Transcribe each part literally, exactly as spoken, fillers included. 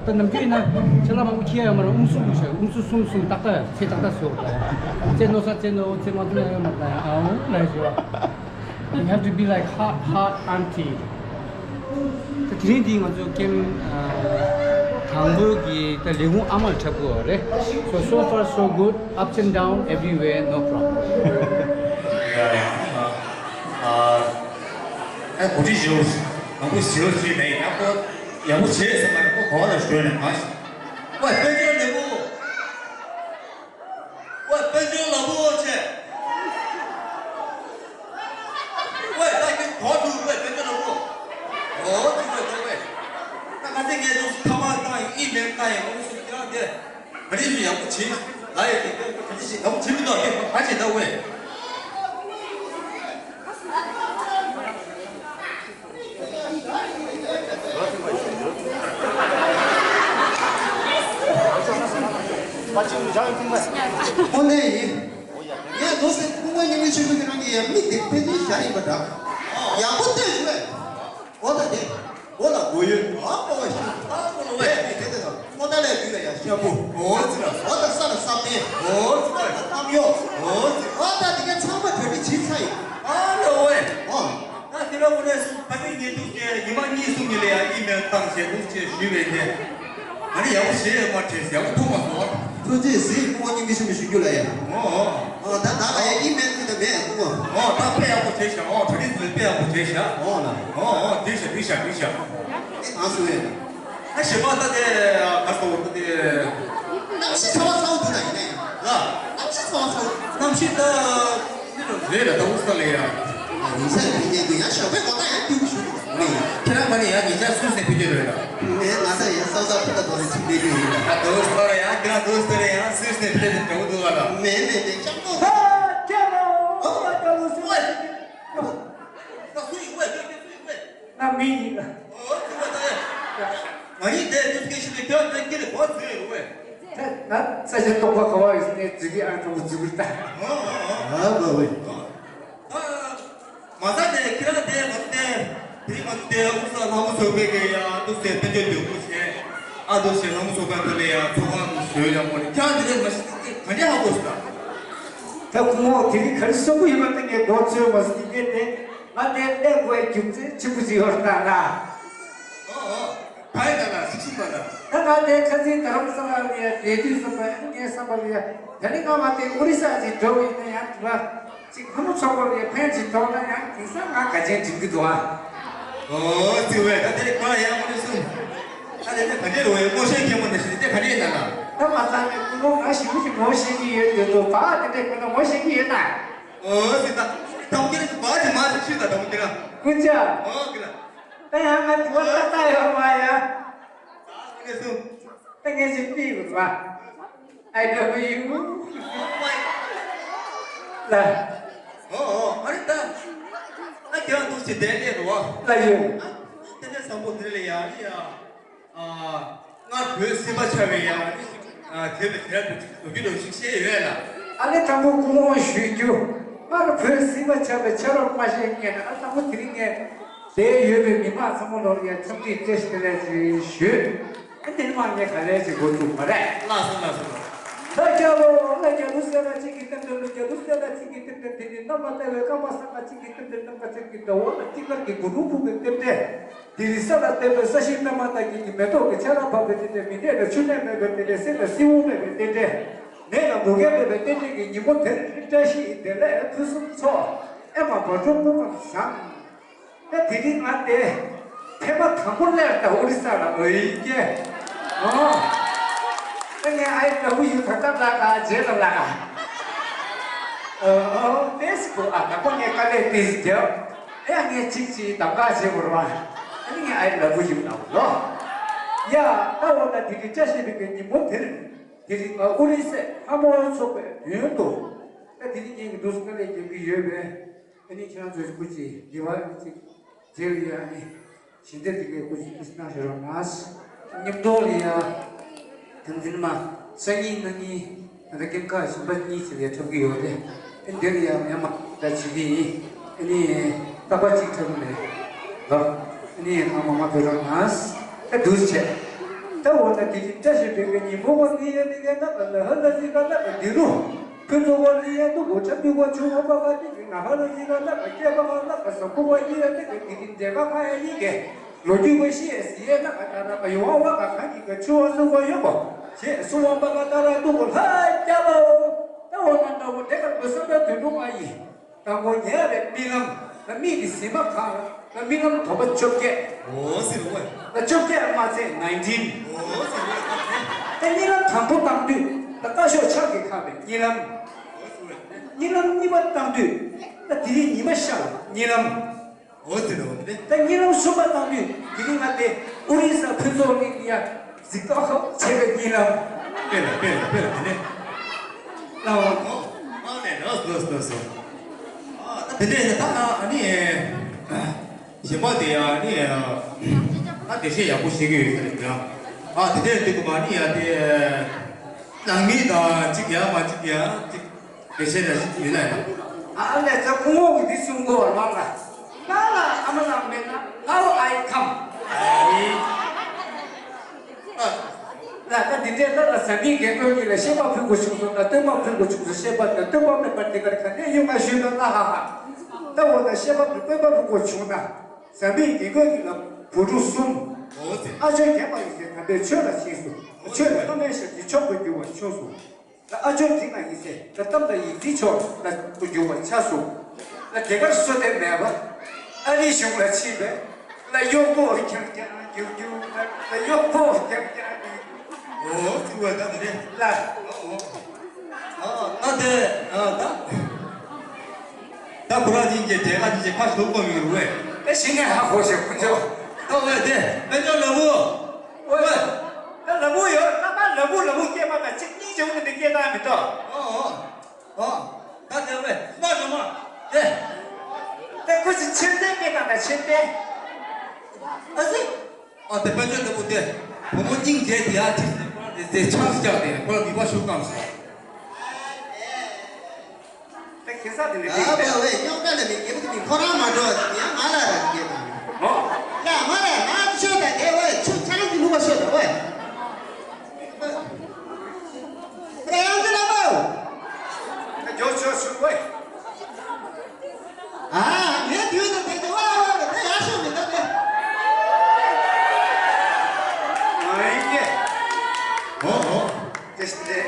ད་ནམ་རྒྱུན་ཡིན་ན་ཁྱེད་ལ་མང་པོ་ཁྱེད་ཡང་མ་རུང་། ཨུམ་སུ་ཨུམ་ཤ་ཨུམ་སུ་སུམ་སུམ་ཏག་ཏག་ཚེ་ཏག་ཏག་བཟོ་བ། རྩེ་ནོ་ས་རྩེ་ནོ་རྩེ་མ་ཐུབ་ན་ཡང་མ་ད་ཡང་ཨའོ་ལ་ཞུ་བ། You have to be like hot hot auntie. ད་དེ་རིང་འདི་ང་ཚོ་ཀེམ་དང་པོ་གི་ད་ལས་ཁུངས་ཨ་མར་འཁྲབ་དགོས་པ་རེད། So, so far so good, ups and down everywhere, no problem. ཡ་ཡ། ཨ་ཨ། ཨ་གོ་སྒྲིག་ཞུ། དང་པོ་ཞུ་ཞུས་ནས་ཡག་པོ་ཡག་པོ་བྱས་ཟེར་མ་རེད། ཁོ་གོ་བ་ལ་ཞུས་ནས་གང་ཞིག་ཝེ་དཔལ་འབྱོར་ལས་ཁུངས། ཝེ་དཔལ་འབྱོར་ལ་བོ་ཆེ། ཝེ་ད་ཀྱི་གོ་ཐུབ། ཝེ་དཔལ་འབྱོར་ལ་བོ། ཨོ་ཅི་ཝེ་ད་ཝེ། ད་ཁ་སེ་ངས་ནུ་ཐ་མ་ད་ཡིན་ཨི་མེལ་ད་ཡིན་ཨོ་སུ་ཀྱང་དེ། ག་རེ་ཞུ་ཡག་པོ་བྱེད། ད་ཡོད་དེ་ག་རེ་ཞིག་ཡག་པོ་བྱེད་མི་འདུག་ག་ག་བྱེད་ད་ཝེ། ཨོ་ལེ་ཡིན། ངས་དོ་སེ་སྐུ་ངོ་ཉི་མའི་ཆོས་ཀྱི་རང་གི་ཡ་མི་དེ་ཕན་ཚུན་བཞག་ཡིན་པ་འདྲ། ཡག་པོ་ལྟོས་བྱུང་བས། འོ་ད་དེ། འོ་ལ་གོ་ཡོད། ཨ་ཀོ་བ་ཤི། ཨ་ཀོ་ལ་ཝེ། དེ་དེ་དང་སྔོ་ད་ལས་དུས་ལ་ཡ་ཤ་བུ། འོ་ཙི་ལ། འོ་ད་ས་ལ་ས་པེ། འོ་ཙི་ལ་ཡ་གཏམ་གཡོག་འོ་ཙི། ཨ་ད་དེ་ག་ཚང་མ་གྲ་སྒྲིག་བྱེད་ཚར་ཡིན། ཨ་ལ་ཝེ། ཨོ། ད་དེ་ལ་ཝེ་ལས་སུ་ཕ་ཏི་ཉེ་དུ་ཅེ་ཉི་མ་གཉིས་གསུམ་ཉིན་ལ་ཡ་ཨི་མེལ་བཏང་བྱས་འདུག་ཅེས་ཞུས་པས་ཏེ། ཨ་ནི་ཡག་པོ་བྱས་ཡོད་མ་དྲན། ཡག་པོ་མཐོང་མ་སོང་། ཐུགས་རྗེ་གཟིགས། སྐུ་ངོ་སྙིང་མི་ཤུ་མི་ཞུ་རྒྱུ་ལ་ཡ། ཨོ་ཨོ། ཨོ་ད་ད་ལ་ཡ་ཨི་མེལ་ཁུ་ད་མེད་སྐུ་ངོ། ཨོ་ད་དཔེ་ཡག་པོ་བྱས་ཤག་ཨོ་གྲ་སྒྲིག་ཚོས་དཔེ་ཡག་པོ་བྱས་ཤག་ཨོ་ལ། ཨོ་ཨོ་འགྲིག་ཤག་འགྲིག་ཤག་འགྲིག་ཤག་ཨེ་གང་སུ་ཡོད། ཨ་ཞེ་མ་ད་དེ་ག་སོ་ད་དེ། གནམ་གཤིས་ཚ་བ་ཚ་བོ་འདུག་ན་ཡིན་ནའི། ལ། གནམ་གཤིས་ཚ་བ་ཚ་བོ། གནམ་གཤིས་ད། འདི་རུ་རེད་ལ་ད་འུ་ས་ལ་ཡ། ཉིན་ཤས་འཕེལ་རྒྱས་ཀྱི་ཡང་ཞོགས་པའི་གོ་ད་ཡང་ཏིའུ་ཞུ་གི་འདུག་མི། ཁྱེད་རང་མ་ནི་ཡང་ཉིན་ཤས་སུད་སི་ནས་འཕེལ་རྒྱས་རེད་ལ། ངས་ང་ཚ་ཡང་ས་ས་ཕུ་ད་དོ་རེ་ཚིག་མེད་རྒྱུ་ཡིན་ལ། ད་དོ་ས་ར་ཡང་ཁྱེད་རང་དོ་ས་ར་ཡང་སུད་སི་ནས་འཕེལ་རྒྱས་འགྲོ་གི་འདུག་ལ། མེད་མེད་མེད་ཅང་ཏོ། ཧ་ཁྱེད་རང་ཨོ་ད་ལོ་སུད་སི། ད་སུ་ཡིན་ཝེ་ད་སུ་ཡིན་ཝེ། ང་མི་ཡིན་ལ། ཨོ་ཙི་ཝེ་ད་ཡ། ང་ཡིན་དེ་དུས་སྐད་ཤི་ནས་ཁྱོད་ད་ཀི་ལ་གོ་ཚོད་ཡོད་ཝེ། ད་ང་ས་ཆ་རྟོག་པ་ག་བ་ཡོད་ནས་ཙི་གི་ཨང་ཁྲོམ་ཙི་གུར་ད། ཨ་ཨ་ཨ་ཨ་བ་ཝེ། ཨ་མ་ས་དེ་ཁྱེད་རང་དེ་ང་དེ་དེ་ང་དེ་ཨུ་ས་ལྷ་མོ་ཚོ་བེ་གེ་ཡ་དུ་སེ་དེ་ཅོ་དུ་གུ་ཤེ། ཨ་དུ་སེ་ལྷ་མོ་ཚོ་བེ་གེ་ལེ་ཡ་ཚོ་ཁང་དུ་སོ་ཡ་མོ་ལེ་ཁྱེད་རང་དེ་ལས་མ་ཤི་དེ་ག་འདྲ་ཧ་གོ་སོང་ད། ད་ཁོ་མོ་དེ་རིང་ག་རེ་སོ་གུ་ཡོད་པ་དེ་ངས་མགོ་ཚོས་མ་སི་དེ་དེ། ང་དེ་སླེབས་དགོས་རྒྱུ་མཚན་ཆེན་པོ་ཞིག་ཡོད་ད་ལ། ཨོ་ཨོ། ག་ཡི་ད་ལ་སུ་ཤི་མ་ལ། ད་ང་དེ་ཁ་སང་དྷ་རམ་ས་ལ་ལ་ཡ་བསྡད་དུས་ཙམ་པ་ངའི་བསམ་པ་ལ་ཡ། ད་ནི་ང་མ་དེ་ཨོ་རི་ས་ཅིག་འགྲོ་བ་ཡིན་ན་ཡང་དུ་བ་ཅིག་ཕ་མ་ཚོགས་པ་ལ་ཡ་ཕན་ཅིག་ཐོགས་ན་ཡང་དེང་སང་ང་དགའ་ཆེན་འགྲིམ་གི་འདུག་ཨ། ཨོ་ཙི་ཝེ་ད་དེ་ཁོ་ཡང་ཨོ་རི་སུ། ད་དེ་ནི་ག་འདྲས་རེད་ཝེ། ངོ་ཤེས་མཁན་མོ་ནི་ཤི་དེ་ག་འདྲས་ཡིན་ན་ལ། ད་མ་ཚང་མས་ཀུན་སློང་ང་ཞིབ་ཞིབ་ངོ་ཤེས་ཀྱི་ཡོད་དུས་ད་དེ་འདྲས་ཀུན་སློང་ངོ་ཤེས་ཀྱི་ཡོད་ན། ཨོ་ཙི་ད། ད་མོ་ཁྱེད་རང་གི་བ་དེ་མ་ཟིག་ཤི་ད་ད་མོ་ཁྱེད་རང་། ཀུན་ཅ། ཨོ་ཀི་ལ། ད་ཡང་ང་དུ་བ་ཏག་ཏག་ཡོད་མ་ཡ། ད་ཀུན་ལ་སུ། ད་ངས་ཅིག་པི་ཡོད་བ། I love you. ལ། ཨོ་ཨོ་ཨ་རི་ད། ཨ་ཁྱེད་རང་འདུག་སེ་བསྡད་ལས་རོ། ལ་ཡོད། ཨ་དེ་འདྲ་བཟང་པོ་དེ་ལ་ཡ་རི་ཡ། ཨ་སྔར་བོད་སྲིད་པ་ཆགས་པའི་ཡང་ཨ་དེ་བས་དེ་ལ་ལོ་རྒྱུས་ལོ་ཞིག་བཤད་ཡོད་ལ། ཨ་ནི་དང་པོ་སྐུ་ངོ་ཞུ་རྒྱུ། སྔར་བོད་སྲིད་པ་ཆགས་པའི་ཆ་རོགས་མ་བཤད་ངེས་ན་ཨ་དང་པོ་དེ་རིང་ངས་དེ་ཡོད་པའི་མི་མང་ཚང་མ་ལོར་ཡང་འཚམས་འདྲི་བཀྲ་ཤིས་བདེ་ལེགས་ཞུ། ཨ་དེ་མ་ངས་ག་ལས་ཅིག་གོ་ཐུབ་མ་རེད། ལགས་སོ་ལགས་སོ། ལ་རྒྱ་ལོ་ལ་རྒྱ་ལོ་སེ་ལ་གཅིག་གིས་གཏམ་དྲན་ལ་རྒྱ་ལོ་སེ་ལ་གཅིག་གིས་གཏམ་དྲན་དེ་ནི་གནམ་ལ་བལྟ་བའི་སྐར་མ་བཟང་ང་གཅིག་གིས་གཏམ་དྲན་གནམ་ཁ་ཚེར་གྱི་ཟླ་བ་ལ་གཅིག་ལ་གི་གུ་རུ་ཕུག་གི་གཏམ་དྲན། དེ་རིང་ས་ལ་བསྟན་པའི་ས་གཞི་པད་མ་དང་གི་མེ་ཏོག་གི་ཆར་ར་བབས་པའི་རྟེན་འབྲེལ། མི་གནས་ལ་ཆུ་གནས་མེད་པའི་རྟེན་འབྲེལ། གསེར་ལ་སེར་པོ་མེད་པའི་རྟེན་འབྲེལ། ནད་ལ་འབུ་གལ་མེད་པའི་རྟེན་འབྲེལ་གྱི་ཉིན་མོ་དེར་བཀྲ་ཤིས་བདེ་ལེགས་ཕུན་སུམ་ཚོགས། ཨེ་མ་བ་སྒྲུབ་ཀུན་ཁམས་བཟང་། ད་དེ་རིང་ང་དེ་ཕེབས་པ་དང་པོ་སླེབས་ད་ཨོ་རི་ས་ལ་འོ་ཡིན་ཀྱེ། ཨོ། ད་ངས་I love you ད་ལྟ་ལ་ག་རྗེས་ལ་ལ་ག། ཨོ་ཨོ་ཏེས་གོ་ཨ་ད་ཁོ་ངས་དཀའ་ལས་ཏེས་རྒྱབ། ཡ་ངས་ཅིག་ཅིག་གདམ་ག་བྱེད་དགོས་རེད་བ། ཨ་ནི་ངས་I love you ལབ་ལོ། ཡ་ད་འོ་ན་དེ་རིང་བཀྲ་ཤིས་པའི་ཉིན་མོ་དེར། དེ་རིང་ང་ཨོ་རི་སའི་ལྷ་མོ་ཚོགས་པའི་མདུན་དུ། ད་དེ་རིང་ངས་ཀྱི་འདུག་སེ་དཀའ་ལས་རྒྱག་གི་ཡོད་པས། ཨ་ནི་ཁྱེད་རང་ཚོས་སྐུ་མཁྱེན་དགེ་བ་ཨ་ནི་ཅིག་རྗེས་ལ་ཡ་ཨ་ནི་ཞལ་འདེབས་དེ་གའི་སྐུ་མཁྱེན་ཨ་ནི་གནང་ཞིག་རོགས་གནང་། མཉམ་དུ་ལ་ཡ་དམ་འཛིན་མ་སང་ཉིན་གནངས་ཉིན། ད་ལྟ་ཀེམ་ཁག་གཞན་པ་གཉིས་ཅིག་ལ་འཁྲབ་ཀྱི་ཡོད་རེད། ཨ་ནི་འདིར་ཡང་ཡང་མ་ད་བྱེད་ཀྱི་ཡིན། ཨ་ནི་རྟག་པ་གཅིག་འཁྲབ་ཀྱི་མེད་ལ། ཨ་ནི་ང་མ་མ་བོད་རང་ནང་ད་འདུག་བྱས། ད་ ད་འོ་ན་དེ་བཞིན་བཀྲ་ཤིས་པའི་ཉིན་མོ་བ་ནི་ཡ་ནི་ཡ་ན་ཨ་ལ་ཧ་ལ་ཟི་ག་ན་ཨ་དི་རུ། ཕུན་ཚོགས་པ་ནི་ཡ་ནུ་གོ་ཁྲ་ཏི་བ་ཆུ་བ་པ་ག་ཏི་གི་ན་ཧ་ལ་ཟི་ག་ན་ཨ་སྐྱེ་པ་ག་ན་ཨ་ས་ཁུ་བ་ཡི་ཡ་ནི་ག་དེ་བཞིན་མཛད་པ་ག་ཡ་ཡི་གེ། ལོ་རྒྱུས་པ་ཤི་ཡ་ཟི་ཡ་ན་ཨ་ད་ན་ཨ་ཡོང་བ་ག་ཁ་གི་ག་ཆུ་བ་སུ་བ་ཡོད་པ་ཞེས་སུ་བ་པ་ག་ད་ར་ཏུ་གོ་ལྷ་སྐྱ་པ། ད་འོ་ན་འདྲ་བོ་དེ་ག་བུ་ས་ད་དུ་ནུ་ཨ་ཡི། དང་པོ་ཉལ་བའི་རྨི་ལམ། ད་རྨི་གི་ཟིན་མ་གང་། ད་རྨི་ལམ་དོག་པ་བཅོ་བརྒྱད། འོ་ཟེར་བ། ད་བཅོ་བརྒྱད་མ་ཚད་ནའིན་ཊིན། འོ་ཟེར་བ། ད་རྨི་ལམ་དང་པོ་བཏང་དུས་ད་རྟ་ཤོག་ཆག་གིས་ཁ་བའི་རྨི་ལམ། འོ་ཟེར་བ། རྨི་ལམ་གཉིས་པ་བཏང་དུས་ད་དེ་རིང་ཉི་མ་ཤར་བའི་རྨི་ལམ། འོ་ཟེར་བ་དེ། ད་རྨི་ལམ་གསུམ་པ་བཏང་དུས་དེ་རིང་ང་དེ་ཨོ་རི་ས་ཕུན་ཚོགས་གླིང་གི་ཡ། གཟིགས་རྟོག་ཧོབ་བྱས་པའི་རྨི་ལམ། དཔེ་ལ་དཔེ་ལ་དཔེ་ལ་དེ་ནས། ལའོ། ཨོ། ཨ་ནས་ལོས་ལོས་ལོས་སོ། ཨ་ད་དེ་འདྲས་ད་ཨ་ནི། གཞན་པ་དེ་ཡང་ནི། ད་འགྲེལ་བཤད་ཡག་པོ་བཤད་ཀྱི་ཡོད་ས་རེད་ཀྱང་། ཨ་དེ་འདྲས་དེ་གོ་མ་ནི་ཡ་དེ། ནང་མི་དང་གཅིག་ཡ་མ་གཅིག་ཡ་གཅིག་འགྲེལ་བཤད་ལ་ཡིན་ན་ཡང་། ཨ་ལས་ཚ་ཁོང་འོག་གི་འདི་གསུང་གོ་བ་ལ། ང་ལ་ཨ་མ་ལགས་མེད་ན་how I come། ཨ་ནི། ལ་ད་འདི་འདྲའི་ལ་ལ་ཟ་མིན་རྒན་རྒོན་གཉིས་ལ་བཤད་པ་ཕུལ་དགོས་བྱུང་སོང་ན་སྟོན་པ་ཕུལ་དགོས་བྱུང་སོང་བཤད་པ་དང་སྟོན་པ་མེད་པར་དེ་གར་ག་ནས་ཡོང་ང་ཞུས་ན་ལ་ཧ་ཧ། ད་འོ་ན་བཤད་པ་ཕུལ་སྟོན་པ་ཕུལ་དགོས་བྱུང་ན་ཟ་མིན་རྒན་རྒོན་གཉིས་ལ་བུ་ཕྲུག་གསུམ། ཨ་ཅོ་རྒན་པ་ཡིན་ཟེར་དམ་པའི་ཆོས་ལ་ཕྱིན་སོང་། ཆོས་ལ་བླ་མའི་ཞབས་ཀྱིས་མཆོག་ཏུ་གྱུར་པ་བྱུང་སོང་། ད་ཨ་ཅོ་འདི་ན་ཡིན་ཟེར་ད་གཏམ་དང་ཡིག་འཛིན་ཕྱོགས་ལ་ཏུ་འགྱུར་བར་ཆགས་སོ། ད་དེ་གར་སོ་དེ་མེད་པ། ཨ་རིའི་གཞུང་ལ་ཕྱིན་པས། ལ་གཡོག་པོ་རྐྱང་རྐྱང་རྒྱུག་རྒྱུག་ལ་གཡོག་པོ་རྐྱང་རྐྱང་རྒྱུག་ཨོ་ཙི་བ་ད་དེ་རེད། ལ། ཨོ་ད་དེ་ཨ་ད། ད་ཁོ་རང་གཉིས་ཀྱི་དེ་ང་གཉིས་ཀྱི་ཁ་ཤོག་པོ་མི་རུ་བས། ད་ཤི་ནས་ཧ་གོ་ཞེས་ཁོ་ཚོ། ད་བས་དེ་དཔེ་ཆ་ལ་བུ། ཨོ་ད་ལ་བུ་ཡོད་ད་ད་ལ་བུ་ལ་བུ་སྐྱེས་པ་ད་གཅིག་གཉིས་བྱུང་ནས་འདི་སྐྱེས་ད་མི་ཏོ། ཨོ་ཨོ་ཨོ། ད་དེ་བས་མ་རུ་མ། དེ། ད་ཁོ་ཚོ་ཕྱིར་འཐེན་སྐྱེས་ད་ད་ཕྱིར་འཐེན། ཨ་ཙི། ཨ་དེ་དཔལ་འབྱོར་ལྟ་བུ་དེ། བུ་མོ་སྙིང་རྗེ་དེ་ཡ་ཐིག་དེ་ཆགས་སུ་བཅག་དེ་ཁོ་ལ་མི་པ་ཤུགས་བསྐམས་སོང་། ད་ཁེ་ས་དེ་ནས་ཨ་བ་བས་རྙོག་དྲ་ལ་མི་རྒྱལ་པོ་དེ་མི་ཁོ་རང་མ་འགྲོ་བ་དེ་ཡང་ང་ལ་ར་རྒྱལ་དང་། ཧོ། ལ་མ་ར་ང་ཆོས་ད་དེ་བས་ཆུ་ཆང་གི་ལུག་པ་ཤོད་ད་བས། ད་ཡང་དེ་ལ་བའོ། ད་འཇོག་ཆོག་ཤུགས་བས། ཨ་ངས་དུས་དང་དེ་དུ་བ་བ་བ་དེ་ཡག་ཤོས་མི་འདུག་དེ། ང་ཡིན་གྱི། ཨོ་ཨོ། Just today.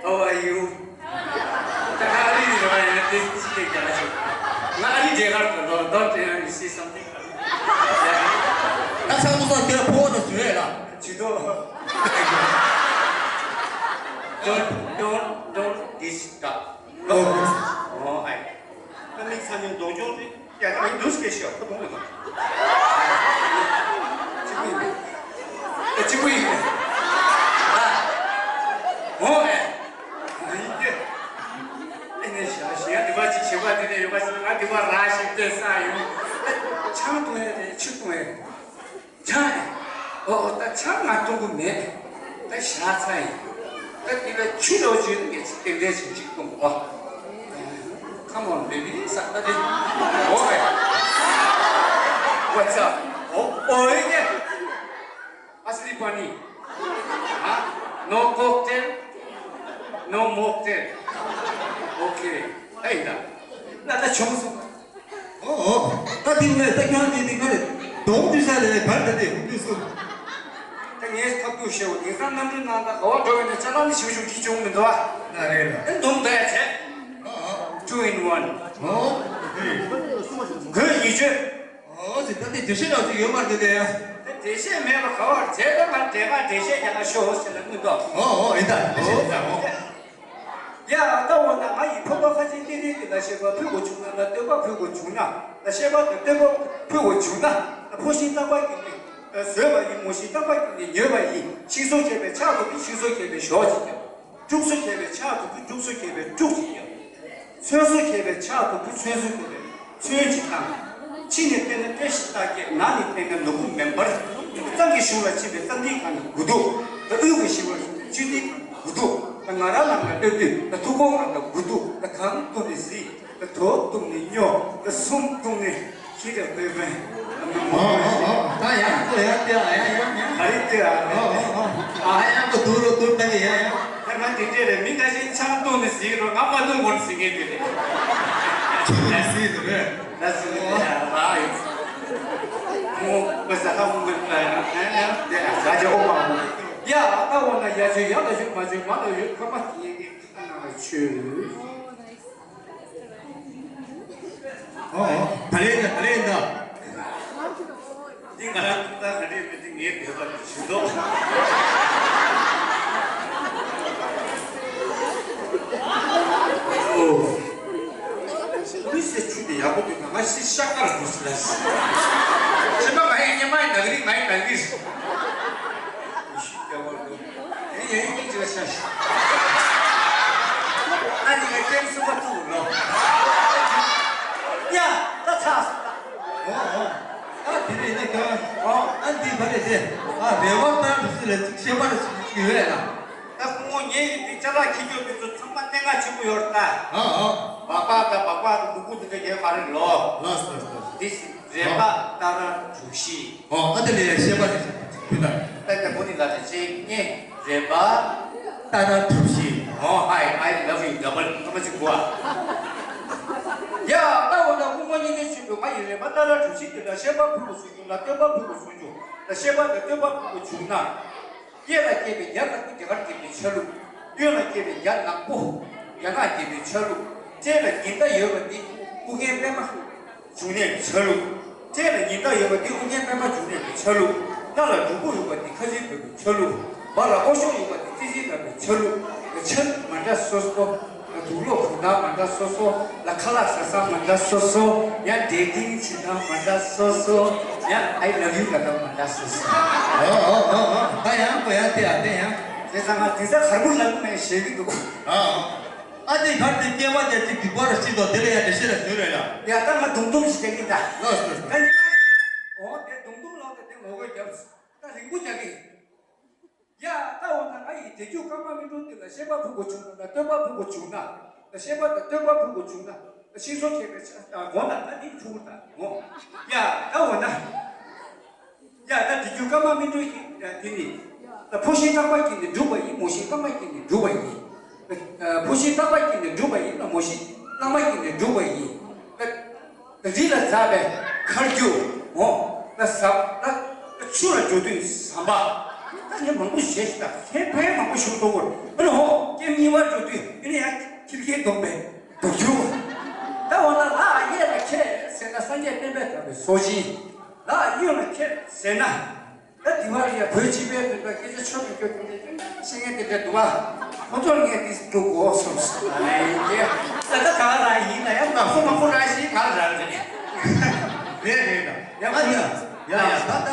How are you? ད་ང་ཨ་རི་ནས་རེད་བ་ཡིན་ན་དེ་ཅི་སྐད་རྒྱག་ཆོག་ང་ཨ་རི་རྒྱལ་ཁབ་ཏུ་འགྲོ་don't you see something? ད་ཆང་མོ་ས་དེ་ཕོ་བོ་དང་ཟུར་རེད་ལ། ཇུ་དོ། Don't, don't, don't disturb. ཨོ། ཨོ་ཨའི། ད་མིག་ཚ་ཉུང་གདོང་སྐྱོང་རེད། ཡ་ད་མིག་འདུག་སྐད་ཤོད་ཁོ་གདོང་མི་གདོང་། གཅིག་པུ་ཡིན་པས། ཨ་གཅིག་པུ་ཡིན་པས། ཨ། ཨོ་ཨའི། ཡིན་གྱི། ཨེ་ནས་ཞག་ཞིག་ཡ་འདི་པ་ཅིག་བྱེད་པ་འདི་ནས་ཡོད་པ་ཞིག་ང་འདི་པ་ར་ཞིག་བལྟས་ས་ཡོང་། ཆང་འཐུང་ཡ་རེད་ཆུ་འཐུང་ཡ་རེད། ཆང་། ཨོ་ཨོ་ད་ཆང་ང་འཐུང་གི་མེད། ད་ཞག་ཚ་ཡིན། ད་འདི་ལ་ཆུ་ལོ་ཆུ་ངས་ཅིག་ཏན་ཏན་ཞིག་ཅིག་འཐུང་གོ། Come on baby ས་ད་དེ། ཨོ་ཨེ། What's up? ཨོ་ཨོ་ཨེ་ངས། Asli pani. ཧ། No cocktail. No mocktail. Okay. ཨེ་ད། ད་ད་ཆུང་སོང་། ཨོ་ཨོ། ད་དེ་ནས་ད་ཁྱོད་ཀྱིས་དེ་ག་རེ། གདོང་དུ་ཤ་ལས་གར་ད་དེ་ཧུམ་དུ་སོང་། ད་ངས་ཁ་ཐུག་ཤེའོ་དེང་སང་གནམ་གྲུ་ནང་ད་ག་བ་འགྲོ་བའི་ནས་ཅ་ལག་ནི་ཞུ་ཞུ་གི་བྱུང་མི་འདུག་ཨ། ད་རེད་ལ། ཨེ་འདུམ་ད་ཡ་བྱས། ཨོ་ཨོ། Two in one. ཨོ། གོས་ཉི་ཤུ། ཨོ་ཟེར་ད་དེ་འགྲེལ་བཤད་རང་ཚོ་ཡོད་མ་རེད་དེ། ད་འགྲེལ་བཤད་མེད་པ་ག་བར་བྱས་ད་ང་འགྲེལ་པ་འགྲེལ་བཤད་རྒྱག་ག་ཤོག་ཟེར་ལ་མི་འདུག་ཨོ་ཨོ་ཨེ་ད་འགྲེལ་བཤད་ད་ཨོ། ཡ་ད་འོ་ན་ང་ཡི་ཕོ་བ་ཁ་ཆེ་ཏི་རི་ཏི་ལ་བཤད་པ་ཕུལ་དགོས་བྱུང་ན་ལ་སྟོན་པ་ཕུལ་དགོས་བྱུང་ན་ལ་བཤད་པ་དང་སྟོན་པ་ཕུལ་དགོས་བྱུང་ན་ལ་ཕོ་ཤིང་རྟག་པ་ཀུན་ནས་བཟོས་པ་ཡིན་མོ་ཤིང་རྟག་པ་ཀུན་ནས་ཉོས་པ་ཡིན། ཤིང་བཟོ་མཁས་པའི་ཕྱག་ཏུ་ཕུལ་ཤིང་བཟོ་མཁས་པའི་ཞོ་ཅིག་ཀྱང་། སྤྲུགས་སུ་མཁས་པའི་ཕྱག་ཏུ་ཕུལ་སྤྲུགས་སུ་མཁས་པའི་སྤྲུགས་ཅིག་ཀྱང་། ཚོན་སུ་མཁས་པའི་ཕྱག་ཏུ་ཕུལ་ཚོན་སུ་མཁས་པའི་ཚོན་ཅིག་དང་། ཕྱི་ནས་བལྟས་ན་བཀྲ་ཤིས་རྟགས་བརྒྱད། ནང་ནས་བལྟས་ན་ནོར་བུ་མེ་འབར། གཙང་གི་གཞུང་ལ་ཕྱིན་པའི་གཙང་ཏིང་གང་ན་དགུ་འདུག་ད་དབུས་ཀྱི་ཞི་བ་ཆུ་ཏིང་གང་ན་དགུ་འདུག་ད་ང་རང་ནང་ལ་སྟོན་དུས་ད་ཐུགས་ཁོང་ནང་ལ་དགུ་འདུག་ད་གང་བཏུང་ནས་གཟིགས། ད་དོ་བཏུང་ནས་སྨྱོ། ད་གསུམ་བཏུང་ནས་ཁྱི་ར་སྟོད་པན། ཨོ་ཨོ་ཨོ། ད་ཡང་ཁོ་ཡང་སྟེར་ཨ། ཡང་ཡང་ཡང་། ག་རེ་སྟེར་ཨ། ཨོ་ཨོ་ཨོ། ཨ་ཡང་ཁོ་དུག་རོ་དུག་ལྟ་གི་ཡང་ཡང་། ད་ང་དེ་འདྲས་རེད། མི་འགའ་ཞིག་ཆང་བཏུང་ནས་ཟིག་རོ། ང་མ་བཏུང་གོང་ཟིག་གི་དེ་རེད། ཆུ་ནས་ཟིག་རེད། ད་ཟིག་རེད་ཡ། ར་ཡོད། ཁོ་བོད་ས་ཁ་མོ་མོ་ཡ་ཡ་ཡ་ཡ། ད་ཅི་ཨོ་མ་མོ་ཡ། ད་འོ་ན་ཡ་ཆོས་ཡ་ལ་ཆོས། མ་ཆོས་མ་ལ་ཡོད། ཁ་མ་དེ་ཡིན་གི་ཁ་ན་ཆོས། ཨོ། ད་རེས་ད་ད་རེས་ད། འདི་ང་རང་ད་ག་རེ་མི་འདི་ངའི་བོད་པ་ཞུ་མདོག་ཨོ། མི་སེ་ཆུ་དེ་ཡག་པོ་འདུག་ང་ཤི་ཤ་དཀར་འདུག་ཟེར་ལ། ཤི་མ་ང་ཡི་ཉི་མ་ཡི་ནག་རི་ང་ཡི་ནག་རི། ཡེ་ཤུ་རྒྱལ་བ་འདུག་ཡ་ཡ་ཡིན་གྱི་ལ་ཤ་ཤ། ཨ་ནི་ང་ཀེམ་སུ་པ་ཐུག་ལོ། ཡ་ད་ཚ་སོང་ད། ཨོ་ཨོ། ཨ་དེ་རེད་ན་ཀྱང་། ཨོ། ཨ་འདི་བ་རེད་དེ། ཨ་རེ་བ་ལྟར་དུ་སུ་ལ་ཅིག་ཤེས་པ་རེ་ཞིག་ཡོད་ལ། ད་སྐུ་ངོ་ངེད་ཀྱི་འདི་ཅ་ལག་ཁྱི་སྐྱོ་འདི་ཚོ་ཚང་མ་གནད་འགག་ཆེན་པོ་ཡོད་རེད་ད། ཨོ་ཨོ། སྦག་སྦག་དང་སྦག་སྦག་དང་སྦུ་གུ་འདི་འདྲ་ཡོད་མ་རེད་ལོ། ལགས་སོ་ལགས་སོ། འདི་ཞིག་རེ་བ་ཏ་ར་གྲུ་བཞི། ཨོ་ཨ་དེ་ལ་ཡ་ཤེས་པ་རེ་ཞིག་ཕུལ་ད། ད་ད་ཁོ་ནི་ལ་ད་ཅིག་ངེ་རེ་བ་ཏ་ར་གྲུ་བཞི། ཨོ་ཧའི། I love you double ཐོག་མ་ཅིག་གོ་ཨ། ཡ་ད་འོ་ན་སྐུ་ངོ་སྙིང་རྗེ་ཆེན་པོས་ང་ཡི་རེ་བ་ཏ་ར་གྲུ་བཞི་དེ་ལ་བཤད་པ་ཕུལ་དགོས་སུ་བྱུང་ལ་སྟོན་པ་ཕུལ་དགོས་སུ་བྱུང་ལ། བཤད་པ་དང་སྟོན་པ་ཕུལ་དགོས་བྱུང་ན། གཡས་ལ་སྐྱེས་པའི་རྒྱ་ནག་པོ་རྒྱ་གར་རྒྱལ་པོའི་ཆ་ལུགས། གཡོན་ལ་སྐྱེས་པའི་རྒྱ་ནག་པོ་རྒྱ་ནག་རྒྱལ་པོའི་ཆ་ལུགས། བཅས་ལ་ཉི་ཟླ་ཡོད་པ་འདི་ཨུ་རྒྱན་པད་མ་འབྱུང་གནས་ཀྱི་ཆ་ལུགས། བཅས་ལ་ཉི་ཟླ་ཡོད་པ་འདི་ཨུ་རྒྱན་པད་མ་འབྱུང་གནས་ཀྱི་ཆ་ལུགས། ལྷ་ལ་འབྲུ་སྤུ་ཡོད་པ་འདི་ཁ་ཆེ་བོད་ཀྱི་ཆ་ལུགས། བ་ལ་ཨོ་ཤོ་ཡོད་པ་འདི་ཙི་ཙི་ལ་བའི་ཆ་ལུགས། ཆ་ལུགས་མ་འདྲ་སོ་སོ། དུག་ལོག་གོན་སྟངས་མ་འདྲ་སོ་སོ། ལ་ཁ་ལག་ཟ་སྟངས་མ་འདྲ་སོ་སོ། ཡང་ཌེ་ཊིང་བྱེད་སྟངས་མ་འདྲ་སོ་སོ། ཡང་I love you ལབ་སྟངས་མ་འདྲ་སོ་སོ། ཨོ་ཨོ་ཨོ་ཨོ། ད་ཡང་ཁོ་ཡང་དེ་ཡང་དེ་ཡང་། བྱས་ཙང་ང་དེང་སང་གར་པོ་ལབ་མེད་ཞེད་ཀྱི་འདུག་ཨ་ཨ། ཨ་དེ་གར་དེ་སྐྱེས་པ་དེ་ཅིག་སྡིག་པ་ར་ཅིག་དང་དེ་ལ་ཡང་འགྲེལ་བཤད་ལ་བཟོས་རེད་ལ། ཡ་ད་ང་དུང་དུང་ཞིག་རྒྱག་གི་ད། ལགས་སོ་ལགས་སོ། ད་ཉི་མ། ཨོ་དེ་དུང་དུང་ལོག་དེ་དེ་ངོ་རྒོལ་རྒྱབ། ད་རིང་པོ་རྒྱག་གི། ཡ་ད་འོ་ན་ང་ཡི་དེ་རྒྱུ་ཀརྨ་སྨིན་གྲོལ་དེ་ལ་བཤད་པ་ཕུལ་དགོས་བྱུང་ན་ད་སྟོན་པ་ཕུལ་དགོས་བྱུང་ན། ད་བཤད་པ་དང་སྟོན་པ་ཕུལ་དགོས་བྱུང་ན་ད་ཤིང་བཟོ་མཁས་པའི་ཆ་ད་འོ་ན་ད་ནི་ཕུལ་ད་འོ། ཡ་ད་འོ་ན། ཡ་ད་དེ་རྒྱུ་ཀརྨ་སྨིན་གྲོལ་གྱི་དེ་ནི། ད་ཕོ་ཤིང་རྟག་པ་སྐྱེས་ནས་འགྲུབ་པ་ཡིན། མོ་ཤིང་རྟག་པ་སྐྱེས་ནས་འགྲུབ་པ་ཡིན། ཕོ་ཤིང་རྟག་པ་སྐྱེས་ནས་འགྲུབ་པ་ཡིན་ལ་མོ་ཤིང་རྟག་པ་སྐྱེས་ནས་འགྲུབ་པ་ཡིན། རི་ལ་འཛེགས་པའི་མཁར་རྒྱུ། འོ། ལ་ཟམ། ལ་ཆུ་ལ་རྒྱུ་དུས་ཟམ་པ། ད་ངས་མང་པོ་བཤད་ཤི་ད་ཁྱེད་ཕན་མང་པོ་ཞུ་ཐུབ་བོར་ཨ་ནི་འོ་ཀེམ་གཉིས་པར་རྒྱུ་དུས་ཨ་ནི་ཡང་ཁྱི་རྒན་གདོང་པའི་རྒྱུ་རྒྱུ། ད་འོ་ན་ལ་གཡས་ལ་ཁྱེད་ཟེར་ན་སངས་རྒྱས་བསྟན་པའི་དམ་པའི་སོ་ཤིང་། ལ་གཡོན་ལ་ཁྱེད་ཟེར་ན། ད་དེ་བར་ཡ་བོད་སྤྱི་པའི་དོན་དག་སྐད་ཆ་ཆོ་མི་སྐྱོ་དེ་འདྲ་ཤེས་མཁན་དེ་འདྲ་འདུག་བ། ཁོ་ཚོར་ངས་དེ་འདུག་གོ་སོང་། ཨ་ཡེ། ད་ད་ག་རང་ཡིན་ན་ཡང་ང་ཁོ་མ་ཁོ་རང་ཞིག་ང་རང་རེད། རེད་རེད་ད། ཡ་ཨ་ཡ་ཡ་ཡ་ད་ད་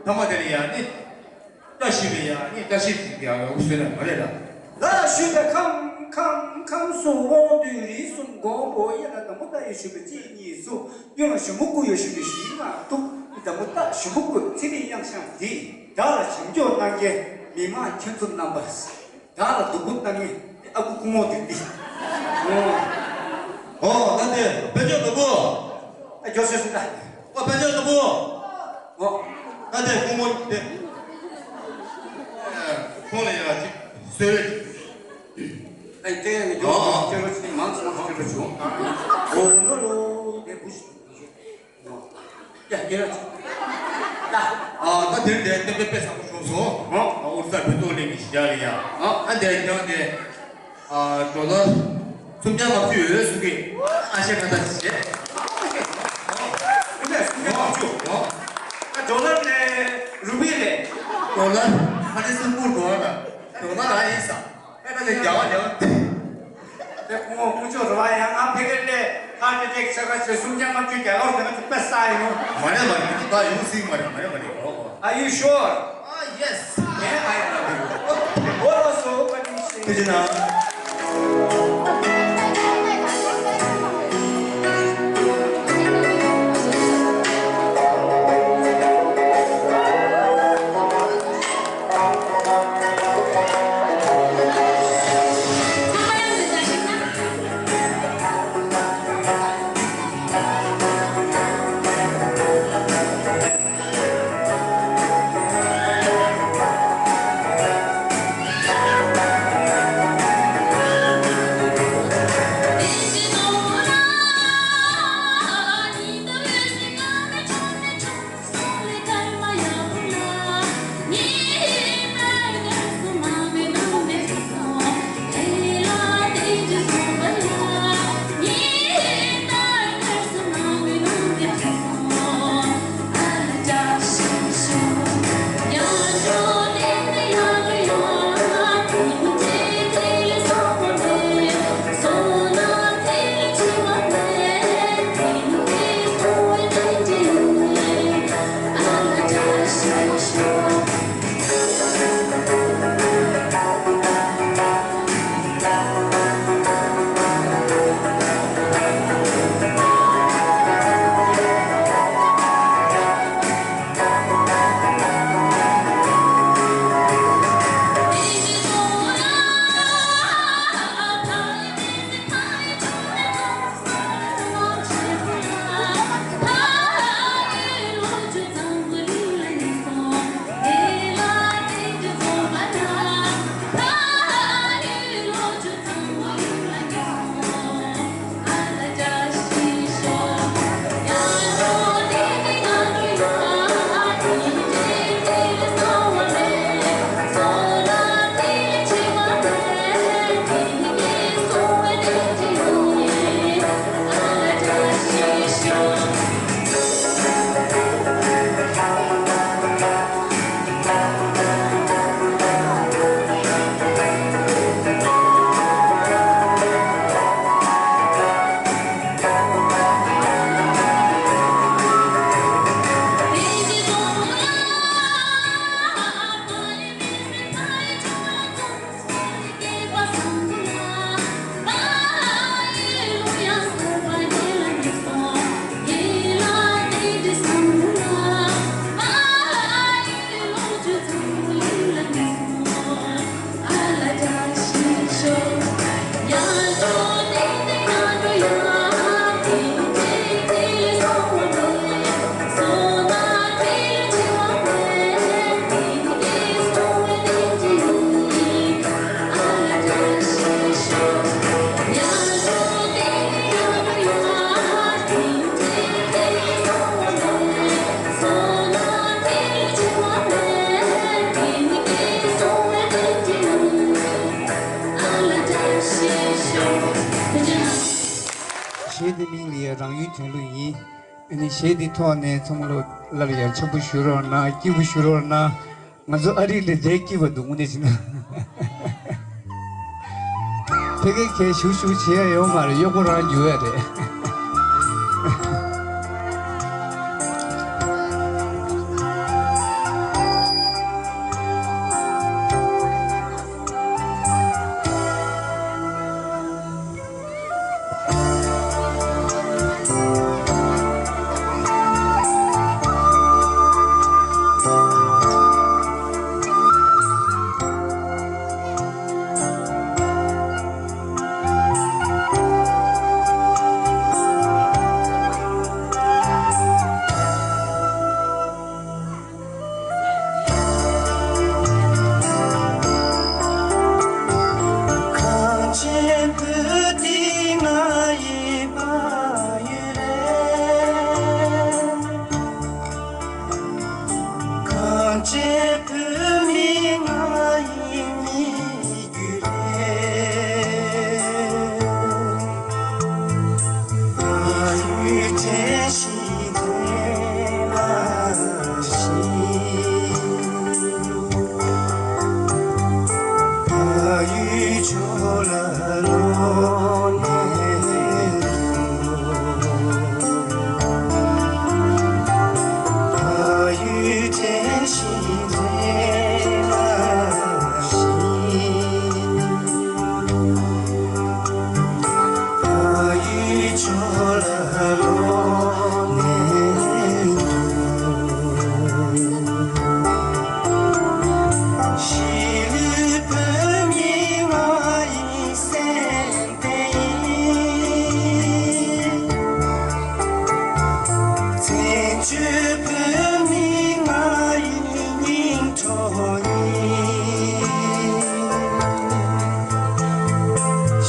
ད་མ་དེ་ལ་ཡ་ནི། བཀྲ་ཤིས་པའི་ཡ་ནི་བཀྲ་ཤིས་ཀྱི་ཡ་འུ་སུ་ན་མ་རེད་ད། ལ་ཞུ་བའི་ཁམས་ཁམས་ཁམས་སུ་དབང་བསྡུས་རིགས་གསུམ་སྒོམ་པོ་ཡེ་ལ་དམ་པོ་ད་ཡེ་ཞུ་བའི་གཅིག་གཉིས་གསུམ། གཡོན་ལ་ཞུ་མོ་སྐུ་ཡོད་ཞུ་བའི་བཞི་ལྔ་དྲུག་དམ་པོ་ད་ཞུ་མོ་སྐུ་ཚེ་རིང་གཡང་ཤང་འདི། བདག་ལ་བྱམས་སྐྱོང་གནང་མཁན་མི་མང་ཁྱེད་ཚོ་རྣམ་པ། བདག་ལ་སྡུག་པོ་གནང་མཁན་ཨ་ཁུ་སྐུ་ངོ་འདི་འདི། ཨོ། ཨོ་ད་དེ་དཔལ་འབྱོར་ནོར་བུ། ཨ་ཇོ་སེ་སུ་ད། ཨོ་དཔལ་འབྱོར་ནོར་བུ། ཨོ། ད་དེ་སྐུ་ངོ་དེ། ཁོང་ལ་ཡ་ཅིག་གསོལ་རས་ཅིག་ཨ་ཏེ་ནི་ཇོ་ཨོ་ཨོ། ཁྱེད་རོ་ཅིག་མང་ཙམ་ཁྱེད་རོ་ཅིག་ཨོ་ནོ་ལོ་དེ་བུ་ཞིག་ཡ་ཡ། ད། ཨ་ད་དེར་དེ་སྟོན་པའི་དཔེ་བཟང་པོ་བྱུང་སོང་། ཨ་ཨུ་རྩ་བོད་ཐོག་གླིང་གི་གཞི་རྒྱ་ལ་ཡ། ཨ་ཨ་འདིར་ཀྱང་དེ། ཨ་ཌོ་ལར་སུམ་བརྒྱ་ལྔ་བཅུ་ཡོད་ཟེར་གི། ཨ་ཤེ་ཁ་ད་བྱེད། སུམ་བརྒྱ་ལྔ་བཅུ། ཨ་ཌོ་ལར་ལས་རུ་པི་ལས། ཌོ་ལར་ཨ་ནི་སུམ་སྤུར་འགྲོ་བ་ན་ཌོ་ལར་ཨ་ཡིན་ས། ཨ་ད་ལས་རྒྱ་བ་རྒྱ་བ། དེ་ཁོང་ཁོང་ཚོ་རེ་བ་ཡང་ང་ཕ་གི་ལས་ཧར་ཊི་ཨེ་ཊེག་ཆགས་ཀ་ཚེ་སུམ་བརྒྱ་ལྔ་བཅུ་རྒྱ་གར་དེ་ང་ཚོ་དཔེ་ས་ཡིན་ནོ། མ་རེད་མ་རེད། ད་ཡོང་སྲིད་མ་རེད་མ་རེད་མ་རེད། ཨོ་ཨོ། Are you sure? ཨ་ཡེ་སི། ཨེ་ཨའི་ལབ་ཡོད། ཨོ་ལོ་སོ་པ་ནི་ཤེས། ཐུགས་རྗེ་གནང་། གཞས་འདི་མིང་ལ་ཡ་རང་ཡུལ་དྲན་གླུ་ཡིན། ཨ་ནི་གཞས་འདི་ཐོག་ནས་ཚང་མ་ལོ་སླར་ཡང་འཆམ་པོ་ཞུ་རོགས་གནང་། སྐྱིད་པོ་ཞུ་རོགས་གནང་། ང་ཚོ་ཨ་རི་ལ་བསྡད་སྐྱིད་པ་འདུག་དངོས་གནས་བྱས་ན། ཕ་གི་གས་ཞུ་ཞུ་བྱེད་ཡ་ཡོད་མ་རེད། གཡོག་པོ་རང་རྒྱུག་ཡ་རེད།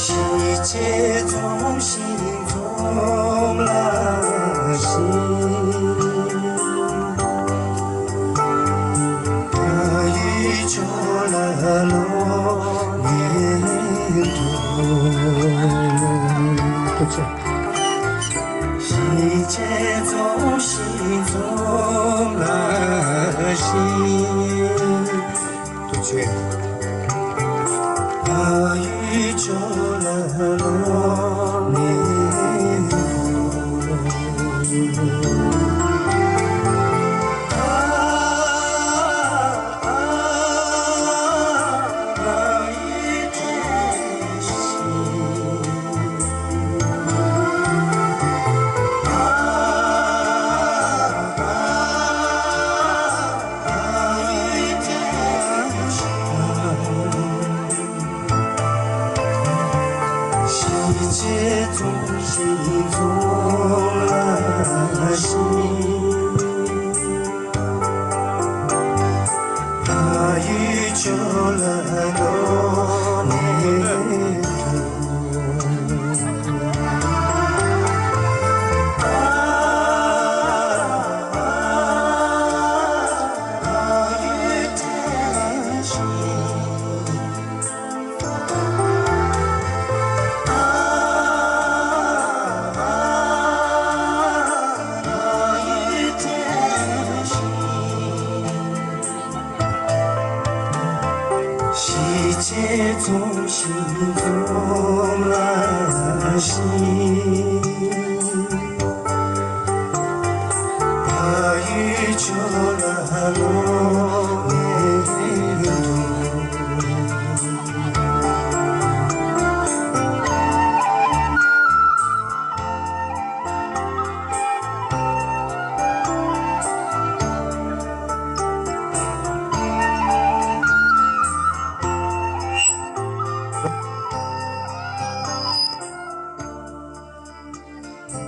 ཤེས་བྱའི་ཚོམས་ཤིང་འཛོམས་ལ་ཤིང་། ཕ་ཡུལ་ཕྱོགས་ལ་ལོག་ནས་འདུག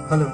Hello.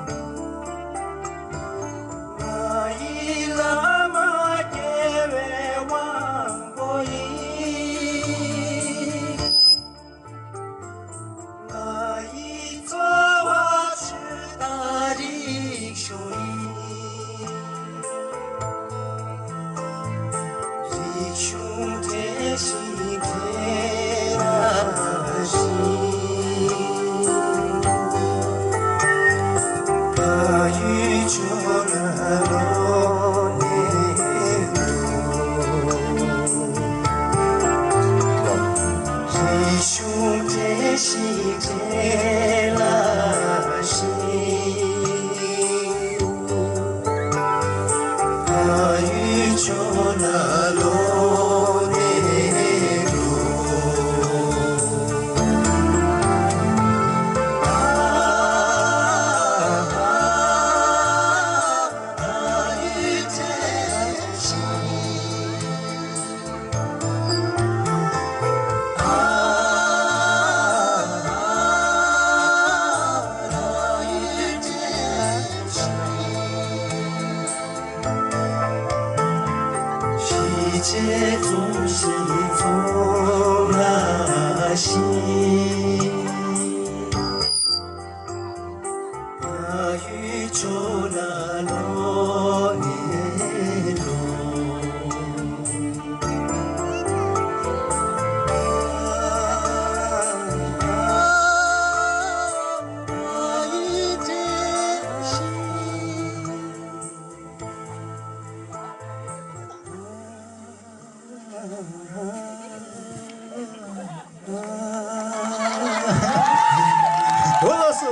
འོ་ལགས་སོ།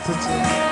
ཐུགས་རྗེ་ཆེ།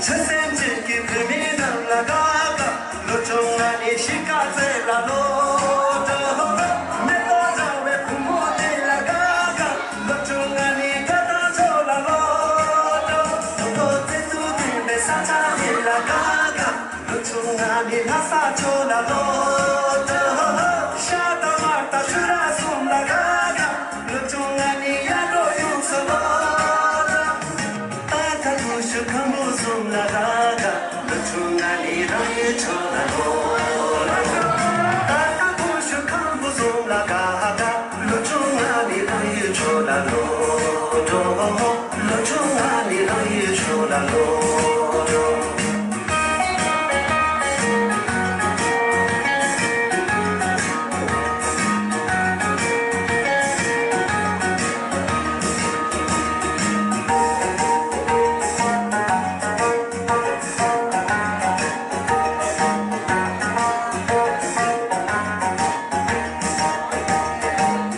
ཆོས་སེམས་ཅན་གྱི་བུད་མེད་རྣམས་ལ་དགའ་དགའ། ལོ་བཅོ་ལྔ་ནས་གཤིས་ཀ་བཙལ་ལ་ལོ་འགྲོ། མེ་ཏོག་འདྲ་བའི་བུ་མོ་དེ་ལ་དགའ་དགའ། ལོ་བཅོ་ལྔ་ནས་རྒྱ་དང་ཆོས་ལ་ལོ་འགྲོ། ལོ་ཏོག་ཙེ་ཏུ་ལྡན་པའི་ས་ཆ་དེ་ལ་དགའ་དགའ། ལོ་བཅོ་ལྔ་ནས་ལྷ་ས་ཆོས་ལ་ལོ་འགྲོ། ཤར་དང་མར་དང་ཆུ་ར་གསུམ་ལ་དགའ་དགའ། ལོ་བཅོ་ལྔ་ནས་ཡར་འབྲོག་ཡོངས་སུ་ལོ་འགྲོ། ད་ལྟ་ཀུ་ཤུ་ཁམ་བུ་གསུམ་ལ་དགའ་དགའ། ལོ་བཅོ་ལྔ་ནས་རང་ཡུལ་ཆོས་ལ་ལོ། ད་ལྟ་ཀུ་ཤུ་ཁམ་བུ་གསུམ་ལ་དགའ་དགའ། ལོ་བཅོ་ལྔ་ནས་རང་ཡུལ་ཆོས་ལ་ལོ་འགྲོ། ལོ་བཅོ་ལྔ་ནས་རང་ཡུལ་ཆོས་ལ་ལོ་འགྲོ།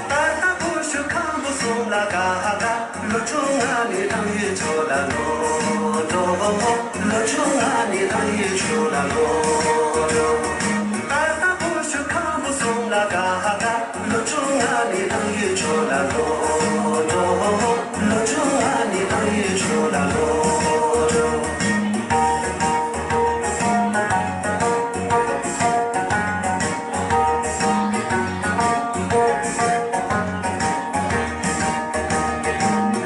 ད་ལྟ་ཀུ་ཤུ་ཁམ་བུ་གསུམ་ལ་དགའ་དགའ། ལོ་བཅོ་ལྔ་ནས་རང་ཡུལ་ཆོས་ལ་ལོ་འགྲོ། ལོ་བཅོ་ལྔ་ནས་རང་ཡུལ་ཆོས་ལ་ལོ་འགྲོ། ད་ལྟ་ཀུ་ཤུ་ཁམ་བུ་གསུམ་ལ་དགའ་དགའ། ལོ་བཅོ་ལྔ་ནས་རང་ཡུལ་ཆོས་ལ་ལོ་འགྲོ། ལོ་བཅོ་ལྔ་ནས་རང་ཡུལ་ཆོས་ལ་ལོ་འགྲོ།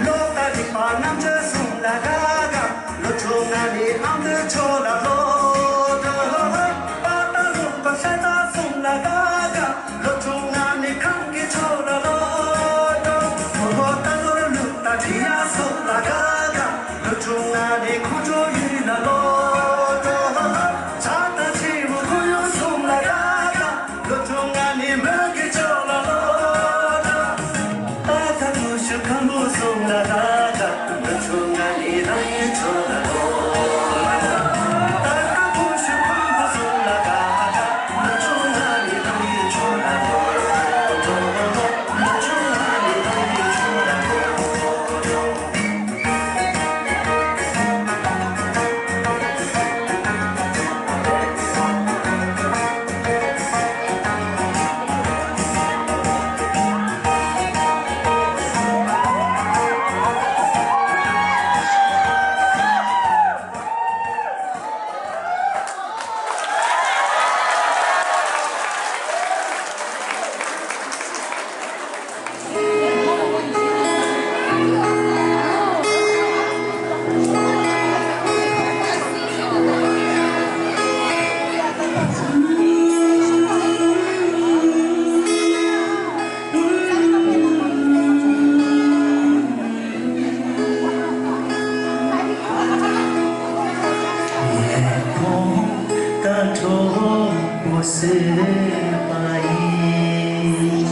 ལོ་ཏ་རིག་པ་རྣམ་དཔྱོད་གསུམ་ལ་དགའ་དགའ། ལོ་བཅོ་ལྔ་ནས་ཨ་མདོའི་ཆོས་ལ་ལོ་འགྲོ། པ་ཏ་ལུག་པ་ཤ་སྟག་གསུམ་ལ་དགའ་དགའ། ལོ་བཅོ་ལྔ་ནས་ཁམས་ཀྱི་ཆོས་ལ་ལོ་འགྲོ། མོ་ལོ་ཏ་ནོར་ལུག་ཏ་དྲི་ཡ་གསུམ་ལ་དགའ་དགའ། ལོ་བཅོ་ལྔ་ནས་ཁོང་ཁྲོ་ཡུལ་ལ་ལོ་འགྲོ། བྱ་དང་ཕྱི་མོ་ཁོར་ཡུག་གསུམ་ལ་དགའ་དགའ། ལོ་བཅོ་ལྔ་ནས་མོན་གྱི་ཕྱོགས་ལ་ལོ་འགྲོ། ད་ལྟ་ཀུ་ཤུ་ཁམ་བུ་གསུམ་ལ་དགའ་དགའ། ལོ་བཅོ་ལྔ་ནས་རང་ཡུལ་ཕྱོགས་ལ་ལོ་འགྲོ། ད་ལྟ་ཀུ་ཤུ་ཁམ་བུ་གསུམ་ལ་དགའ་དགའ། ལོ་བཅོ་ལྔ་ནས་རང་ཡུལ་ཕྱོགས་ལ་ལོ་འགྲོ། ལོ་བཅོ་ལྔ་ནས་རང་ཡུལ་ཕྱོགས་ལ་ལོ་འགྲོ། བཟོད་པ་ཡིས།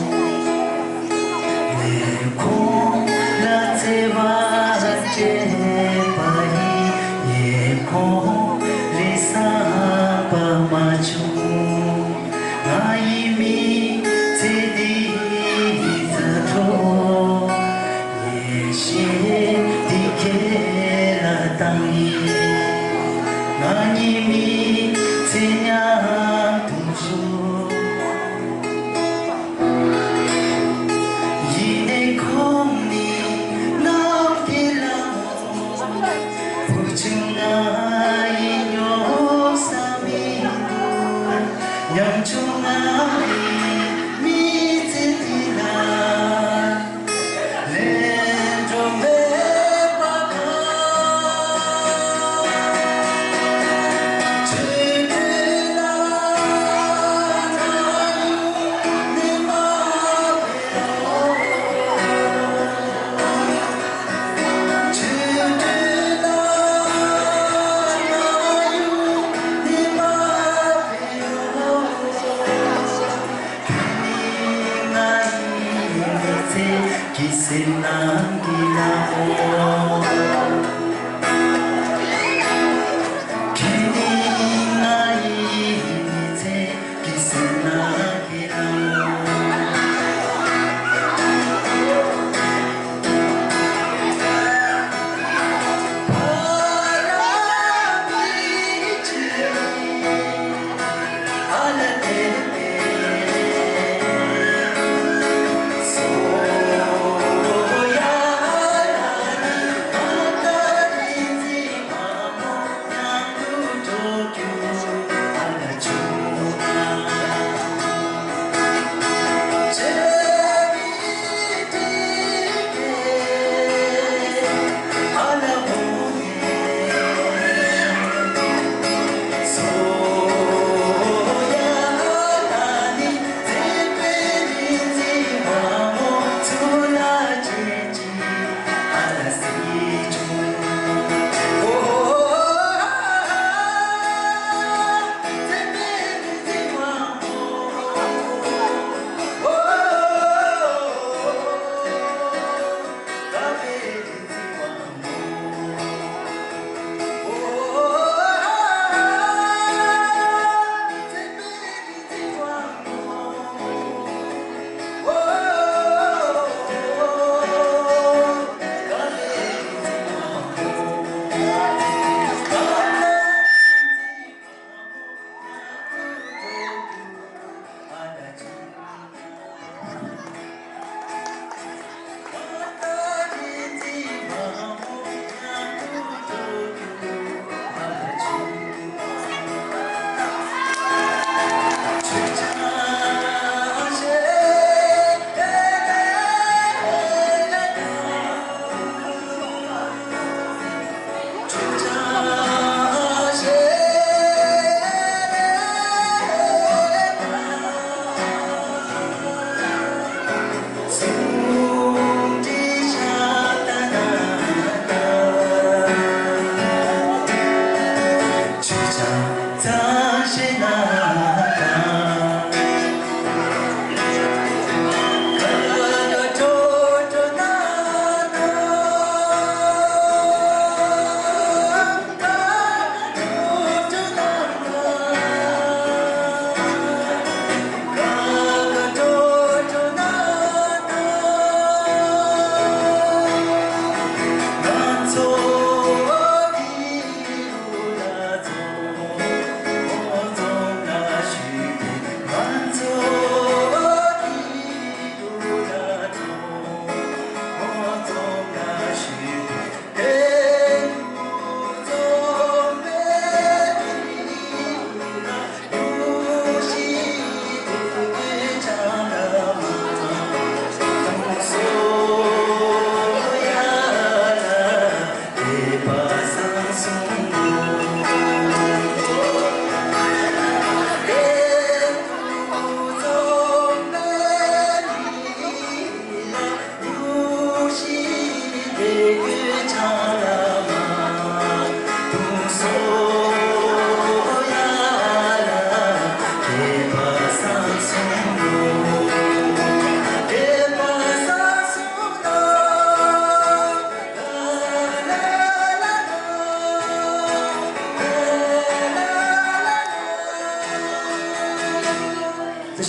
ངས་ཁོང་ལ་བརྩེ་བ་སྤྲད་པ་ཡིན། ངས་ཁོང་ལས་བསམ་པ་མ་བྱུང་། ང་ཡི་མི་ཚེ་འདིའི་རྩྭ་ཐོག་ངས་ཞལ་འདི་ཁྱེད་ལ་བཏང་ཡིན། ང་གཉིས་མི་ཚེ་མཉམ་དུ་བཞུགས། ཡིན་ནའི་ཁོང་ནི་ནམ་མཁའི་ལྷ་མོ། བུ་ཆུང་ང་ཡི་སྨྱོ་ས་མི་འདུག་ཉམ་ཆུང་ང་ཡི་མི་ཚེ་འདི་ལ།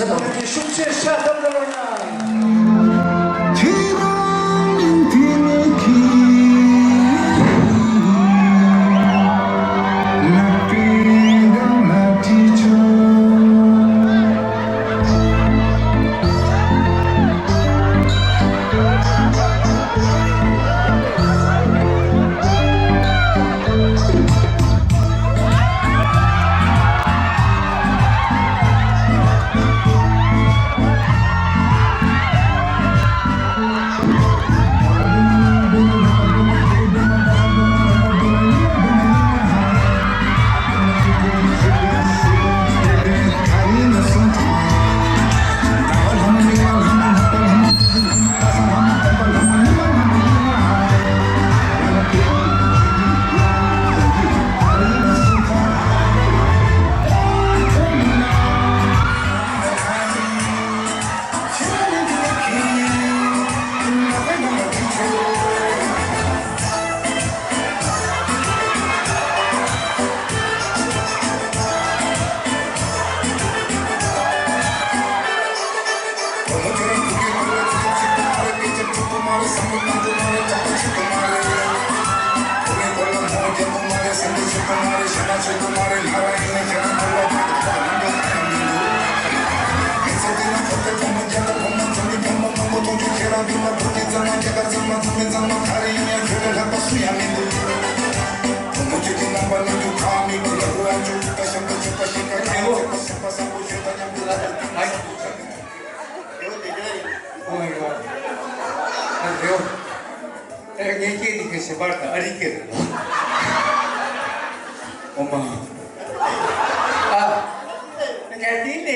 ཁྱེད་རང་གི་ཤུགས་ཆེ་ཤ་སྟག་འདྲ་བ་ཡ། ཨེ། ངའི་སྐད་འདི་ག་ཞེ་པར་དང་ཨ་རིའི་སྐད་རེད། ཨོ་མ། ཨ། ག་དེ་ལས།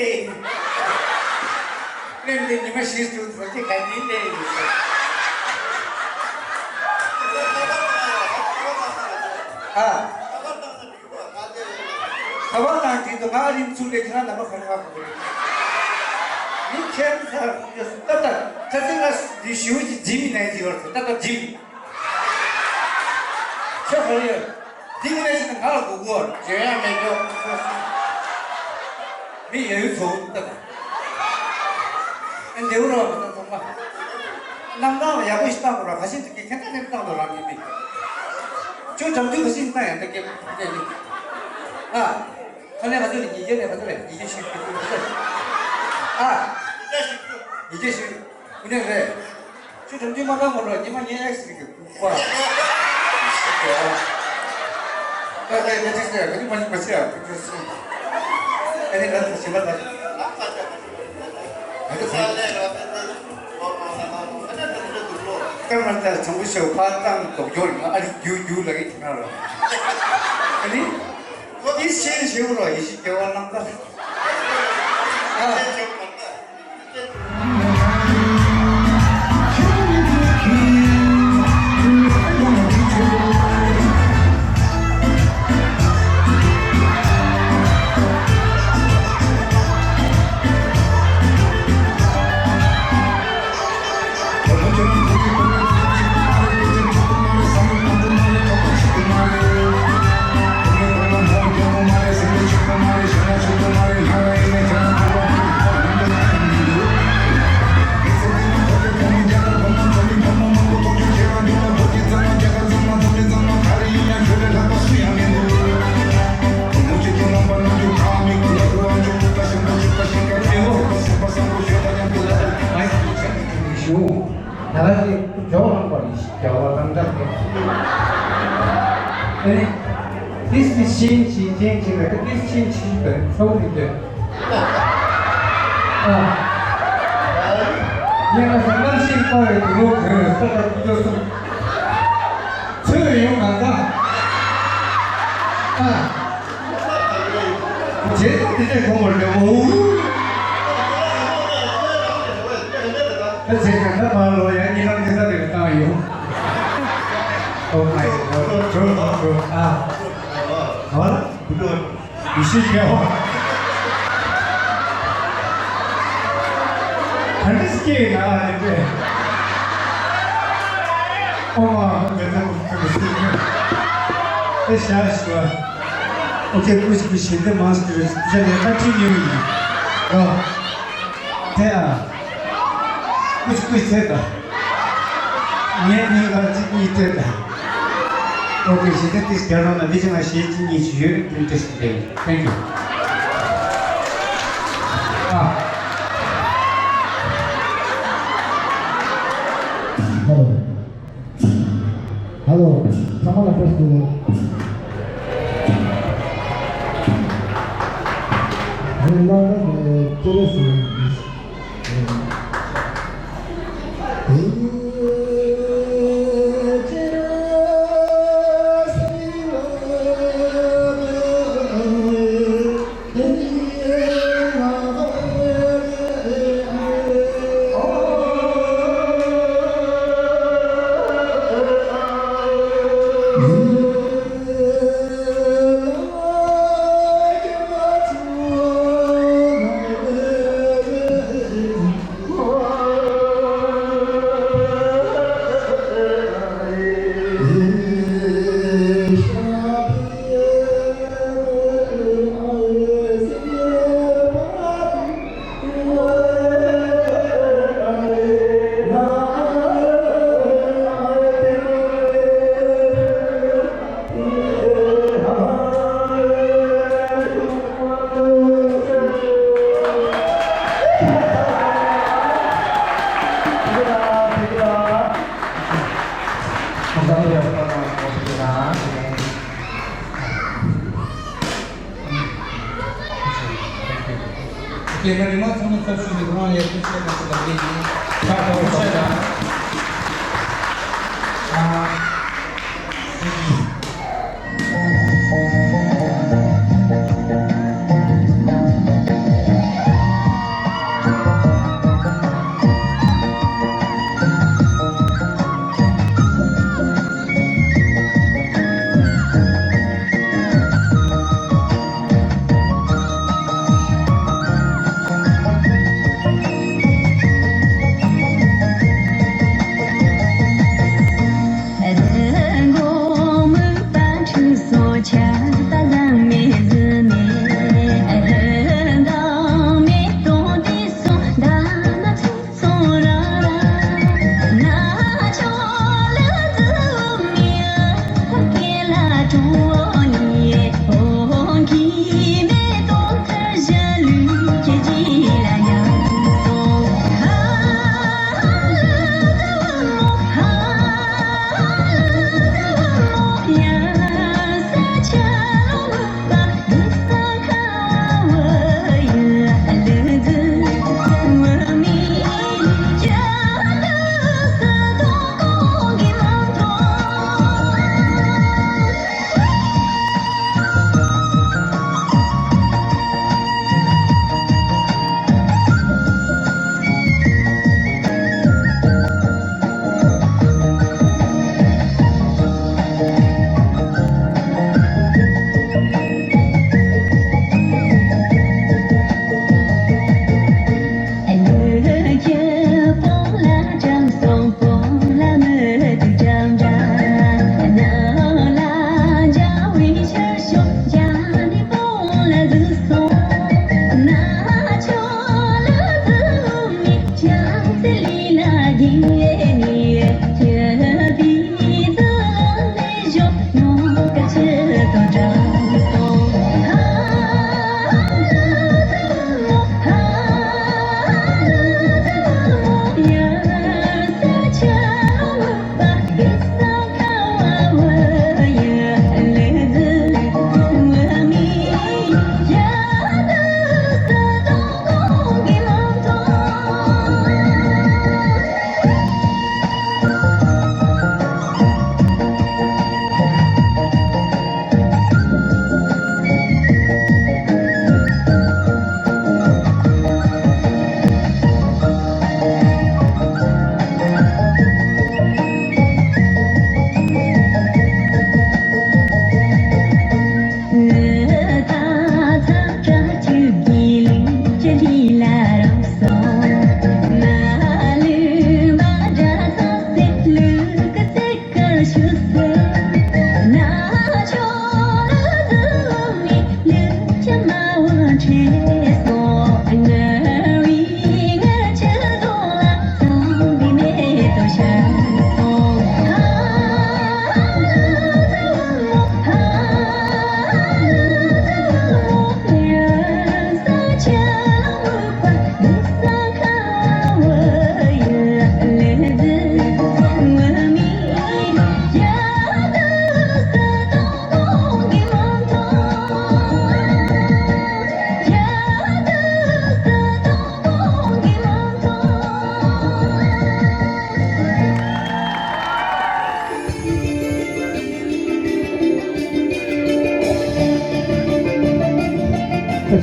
ལན་དེ་ཉི་མ་བཞི་བཅུ་ཚོ་གཅིག་ག་དེ་ལས། ཨ། ཁ་པར་ནང་དྲིས་འདུག་ང་རིང་ཚུར་ལས་ཁྱེད་རང་ལམ་པ་ག་རེ་ཧ་གོ་གི་རེད། མི་ཁྱེད་ཚར་ཡོད་སུ་ཏག་ཏག་ཁ་སང་ང་འདི་ཞུ་ཅི་འཛིན་མི་ནས་ཅི་ཡོད་སུ་ཏག་ཏག་འཛིན། ཁྱོད་ག་རེ་ཡོད། འདི་མི་ནས་ཅི་ན་ང་ལ་གོ་གོ་བརྗོད་ཡ་མེད་ཀྱོག་མི་ཡ་ཡུལ་ཚོ་ཏག་ཏག་ཨ་འདེའུ་རོགས་མི་ཚང་མ། གནམ་ཐང་ལ་ཡག་པོ་ཞིག་བཏང་དགོས་ར་ག་ཤེད་དུ་སྐད་ཁྱེད་ཚ་ནས་བཏང་དགོས་ར་མི་མི། ཁྱོད་དྲ་འབྲུ་ག་ཤེད་བཏང་ཡང་ད་སྐད་སྐད་ནི། ཨ། ཁ་ལས་ང་ཚོ་ལ་ཉིས་བརྒྱ་ནས་ང་ཚོ་ལ་ཉིས་བརྒྱ་ཞིག་སྐད་དུ་ཨ། ཉིས་བརྒྱ་ཞིག་ཉིས་བརྒྱ་ཞིག་དངོས་གནས་རེད། ཁྱོད་དྲ་འབྲུ་མ་བཏང་དགོས་ར་ཉི་མ་ཉིས་ཨེག་སི་རིག་གི། ཀ་ཀ་ཡ་ཏིག་ཏེ་ག་ནི་མ་ནི་མ་ཤེས་ཡ་ཀུ་ཀུ་སི། ཨ་ནི་ང་ཚོ་ཞེ་མ་ད། ང་ཚོ་ཚང་། ཀརྨ་ལྟར་དྲང་པོ་ཤོད་ཕར་བཏང་ལྡོག་སྐྱོར་ཡོང་ཨ་རི་རྒྱུ་རྒྱུ་ལ་གི་དེ་ག་ར། ཨ་ནི། ཨིས་ཤེས་ཤེས་རོ་ཡེ་ཤེས་རྒྱལ་བ་རྣམ་ཐར། ཨ། ད་ག་ཅིག་ཇོ་ལངས་པ་ཡིན་ཞིག་རྒྱལ་བ་རྣམ་ཐར་སྐད། ཨེ། ཏིས་ཏིས་ཤིན་ཤིན་ཅིན་ཅིན་ལ་ཏིས་ཤིན་ཤིན་པའི་ཚོགས་རིགས་ཏེ། ཨ། ཡང་ན་སེམས་ནང་ཤིན་པ་ཡི་དུ་ལོ་གོས་ས་དང་དུ་ལོ་སུ། ཚོས་ཡོང་གང་ག་ཨ། རྗེས་སུ་དེ་འདྲའི་དགོངས་པར་འདོད་མོ། ད་ཚེ་གང་ད་མ་ལོ་ཡང་ཉི་ལམ་དེ་ས་དེར་བཏང་ཡོང་། Oh my God. ཨ། ག་བ་ལ། ཡེ་ཤེས་རྒྱལ་བ། ད་ནི་སྐྱེས་ན་ཨ་ནི་པས། ཨོ་མ་ཨོ་མ་ད་ད་ད་ད་ད་ད་ཤ་ཤ། ཨོ་ཁེ་ཀུ་ཤི་ཀུ་ཤི་འདི་མང་སྐྱེ་རེད་ཟེར་ནས་ད་ཁྲིད་ཉོས་ཡིན། ཨོ། ཐལ་ཨ། ཀུ་ཅི་ཀུ་ཅི་ཐལ་ད། ངས་ནི་ང་གཅིག་གཉིས་ཐལ་ད། ཨོ་ཀེ། ཞེ་དྲག་ཏིས་རྒྱ་རོ་ན་འདི་ཅི་ང་ཞེ་གཅིག་གཉིས་ཅི་ཡོད་དེ་ཏིས་ཏེ། Thank you. ཨ། Hello. Hello. ཚང་མ་ལ་བཀྲ་ཤིས་བདེ་ལེགས། ངའི་བླ་ན་མེད་པའི་བཀྲ་ཤིས་Okay, very much. ཚང་མ་ཚོགས་ཞུགས་ཀྱི་ཁོང་ལ་ཐུགས་རྗེ་ཆེ་ཞུ་བ་ཡིན། ཁ་ཐོག་ཐུགས་རྗེ་ཆེ། ཨ།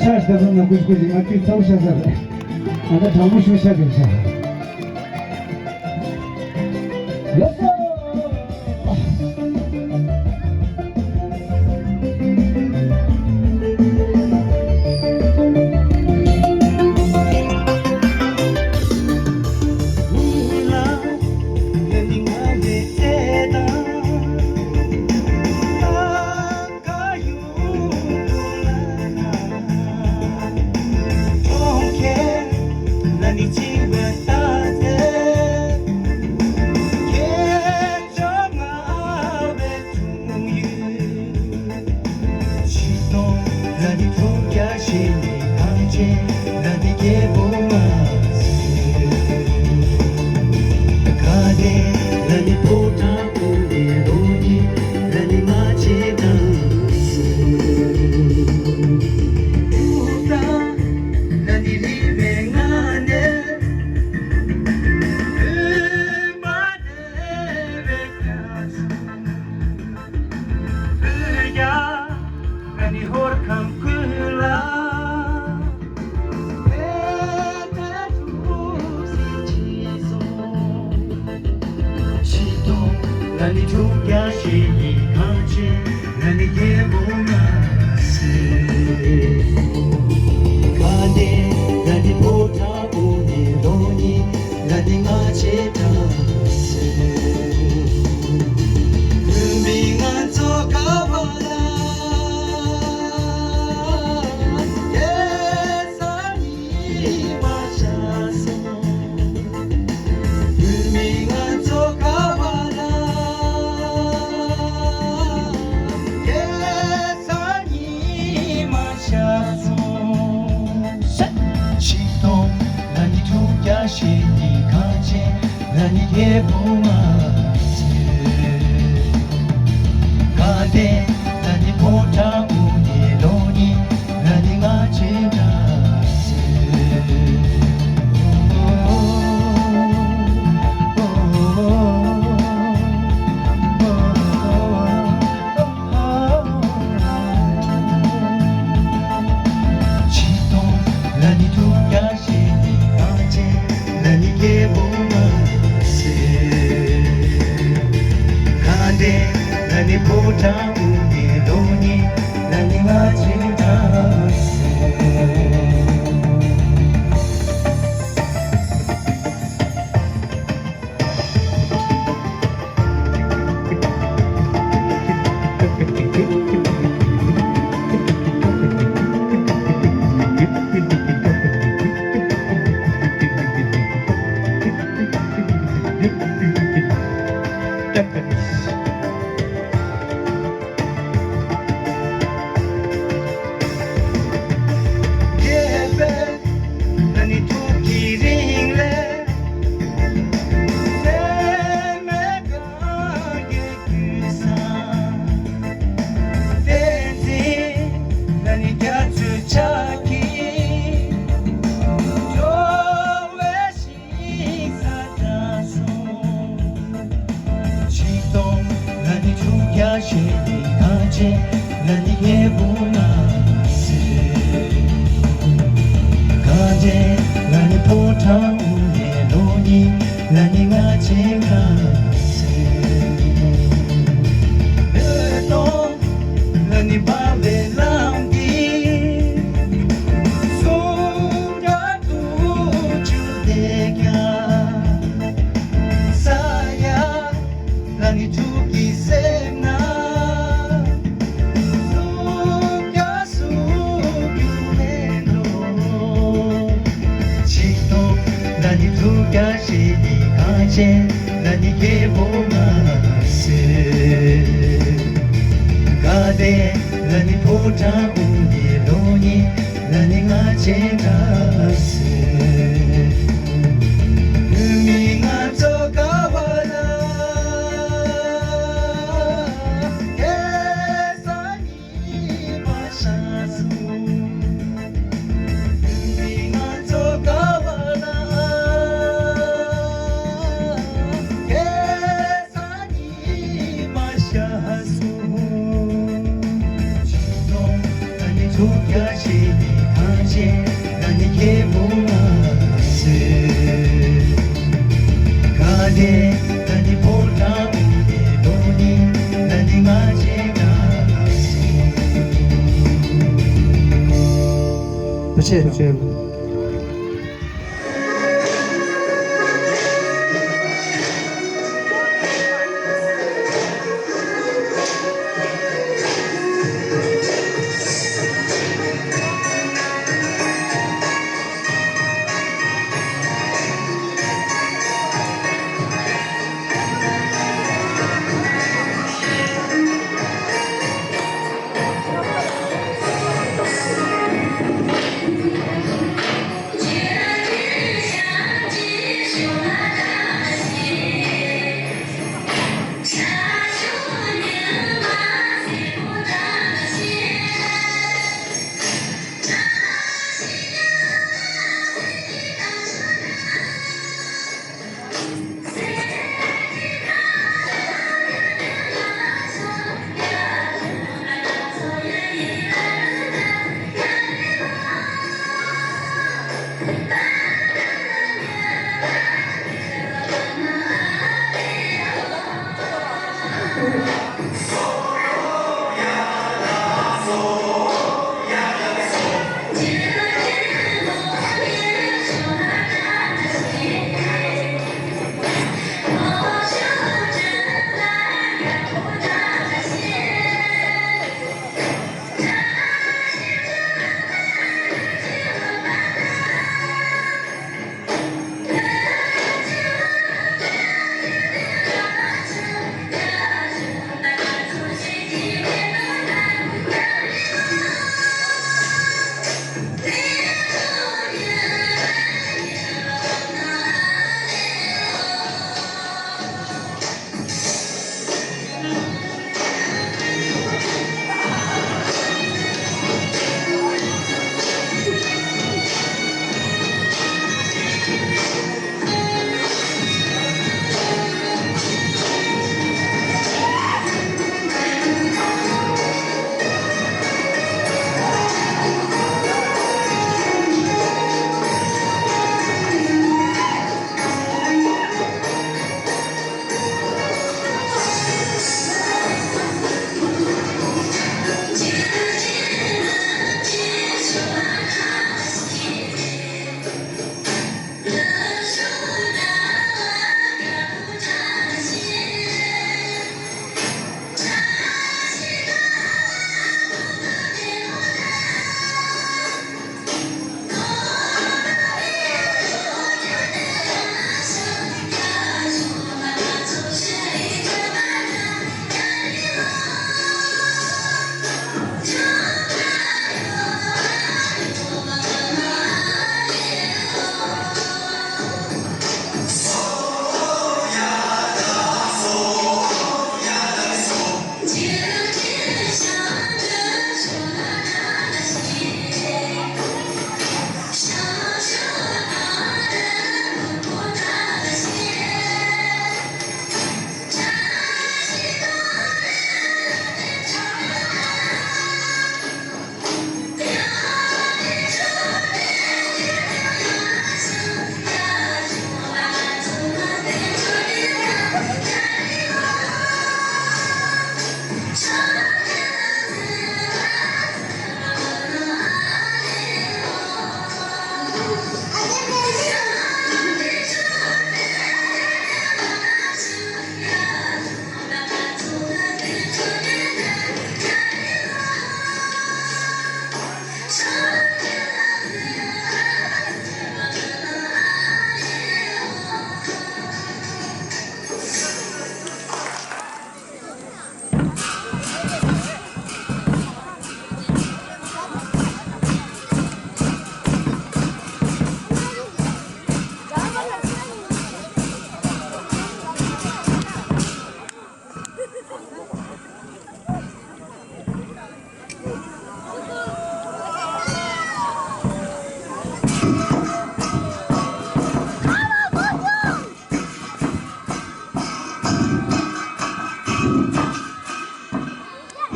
ཆར་ལྟ་བུ་ང་ཀུ་ཀུ་ཞིག་ང་ཁྱོད་ཚ་བོ་ཤ་ས་རེད། ང་ད་གྲང་མོ་ཤུ་ཤ་གི་ཤ། ལགས་སོ། ཆེ་ཆེ།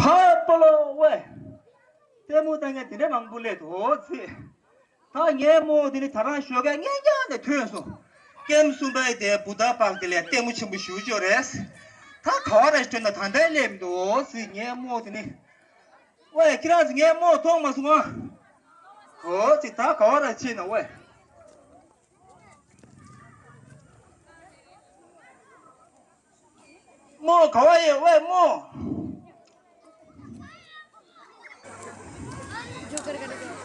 ཧ་པོ་ལོ་ཝེ། ལྟད་མོ་ལྟ་མཁན་དེ་འདྲ་མང་པོ་སླེབས་འདུག་ཟེར། ད་ངའི་རྨོ་དེ་ནི་ད་རང་ཞོགས་ཀས་སྔོན་འཇུག་ནས་ཐོན་སོང་། ཀེམ་གསུམ་པའི་དེ་བུ་ད་པག་དེ་ལས་ལྟད་མོ་ཆེན་པོ་ཞེ་པོ་ཅིག་རེད། ད་ག་བ་རེད་ཐོན་ན་ད་ལྟ་སླེབས་འདུག་ཟེར་ངའི་རྨོ་དེ་ནི། ཝེ་ཁྱེད་རང་ཚོ་ངའི་རྨོ་མཐོང་མ་སོང་ཨ། ཨོ་ཙི་ད་ག་བ་ར་ཕྱིན་ན་ཝེ། མོ་ག་བ་ཡེ་ཝེ་མོ།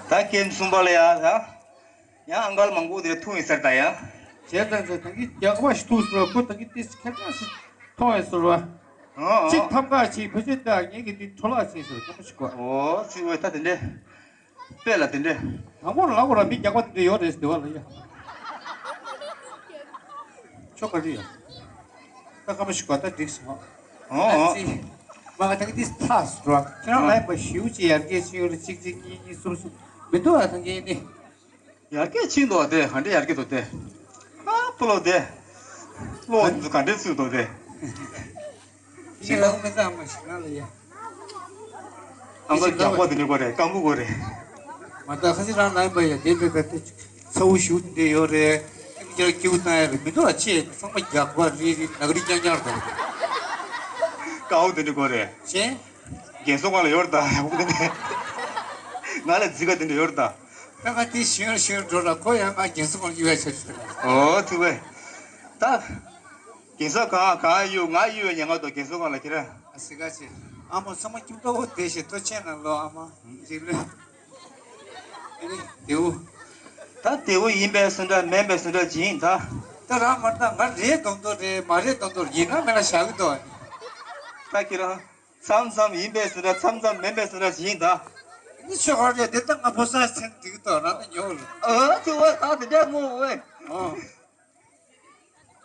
ད་ཀེམ་གསུམ་པ་ལ་ཡ་ད། ཡང་ཨང་གལ་མང་པོ་དེ་ཐུག་ཡིན་ཟེར་ད་ཡ། བྱས་ཙང་ཚེ་ད་གིན་རྒྱགས་པ་ཞིག་ཐུག་ཟེར་བ་ཁོ་ད་གིན་ཏིས་ཁྱེད་ཅག་ཞིག་མཐོང་ཡོད་ཟེར་བ། ཨོ་གཅིག་ཨོ། ཐམ་ག་ཅིག་བེད་སྤྱོད་བཏང་ངེད་ཀྱི་འདི་འཕྲོ་བརླག་ཕྱིན་ཟེར་ཁོ་མོ་ཞིག་གོ། ཨོ་ཚིག་ཝེ་ད་དེ་འདྲས། དཔེ་ལ་དེ་འདྲས། དང་པོར་ལབ་དགོས་ར་མི་རྒྱགས་པ་དེ་འདྲས་ཡོད་རེད་ཟེར་བ་ལ་ཡ། ཁྱོད་ག་རེ་ཡ། ད་ཁ་མོ་ཞིག་གོ་ད་འགྲིག་སོང་། ཨོ་ཨོ། ཨ་ཙི། མ་ང་ད་གིན་འདི་ཐག་སུ་འགྲོ་ཁྱེད་རང་ལ་ཡིན་པ་ཞིའུ་ཅིག་ཡར་རྒྱས་ཕྱིན་ཡོད་རེད་གཅིག་གཅིག་གཉིས་གཉིས་གསུམ་གསུམ་མི་འདུག་ཨ་ཐང་གིན་ནི། ཡར་རྒྱས་ཕྱིན་འདུག་དེ་ག་འདྲ་ཡར་རྒྱས་འདུག་དེ། ཨ་སྤུ་ལོ་དེ། གློག་འདི་ག་འདྲ་ཚུད་འདུག་དེ། ངས་ལབ་མི་ཚང་མ་ཞིག་ན་ལ་ཡ། ཨ་མ་རྒྱགས་པ་དེ་ནི་གོ་རེད་སྐམ་པོ་གོ་རེད། མ་ད་ཁ་ཅིག་རང་ལ་ཡིན་པ་ཡ་དེ་དེ་དེ་དེ་ཚ་བོ་ཞུ་དེ་ཡོད་རེད། ཁྱེད་ཀྱི་སྐྱིད་པོ་བཏང་ཡ་རེད་མི་འདུག་ཨ་ཅེ་ཚང་མ་རྒྱགས་པ་རེད་རེད་ནག་རིགས་རྐྱང་རྐྱང་རེད། དཀའ་བོ་དེ་ནི་གོ་རེད། ཅེ། རྒན་གསོ་ཁང་ལ་ཡོད་རེད་ད་ཡག་པོ་དེ་ནི། ང་ལ་རྫི་ཁ་དེ་འདྲ་ཡོད་རེད་ད། ད་ང་དེ་ཞུན་ཞུན་འགྲོ་ལ་ཁོ་ཡང་ང་རྒན་གསོ་ཁང་གཡུག་ཡ་ཆ་ཆུ་དང་། ཨོ་ཐུག་པས། ད། རྒན་གསོ་གང་གང་གཡུག་ང་གཡུག་ཡ་ཉན་ག་འདུག་རྒན་གསོ་ཁང་ལ་ཁྱེད་རང་། ཨ་སི་ཀ་ཆེ། ཨ་མ་ཚང་མ་སྐྱིད་པོ་བདེ་ཞིང་ཐུགས་ཆེ་གནང་ལོ་ཨ་མ། རིག་ལོས། ཨ་ནི་དེའུ། ད་དེའུ་ཡིན་པའི་སུ་འདྲ་མིན་པའི་སུ་འདྲ་ཇི་ཡིན་ད། ད་རང་མ་ད་ང་རེད་མདོག་མདོག་རེད་མ་རེད་མདོག་མདོག་ཡིན་ན་མེད་ན་བཞག་གི་འདུག་ད་ཁྱེད་རང་། མཚམས་མཚམས་ཡིན་པའི་ཟེར་འདྲ་མཚམས་མཚམས་མིན་པའི་ཟེར་འདྲ་ཞིག་ཡིན་ད། འདི་ཆོས་ག་རེད་དེ་ལྟ་ང་ཕོ་གསར་ཚན་འགྲིག་ཏོ་རང་ན་ཉོ་རེད། ཨ་ཙི་བ་ད་དེ་འདྲ་མོ་ཝེ། ཨོ།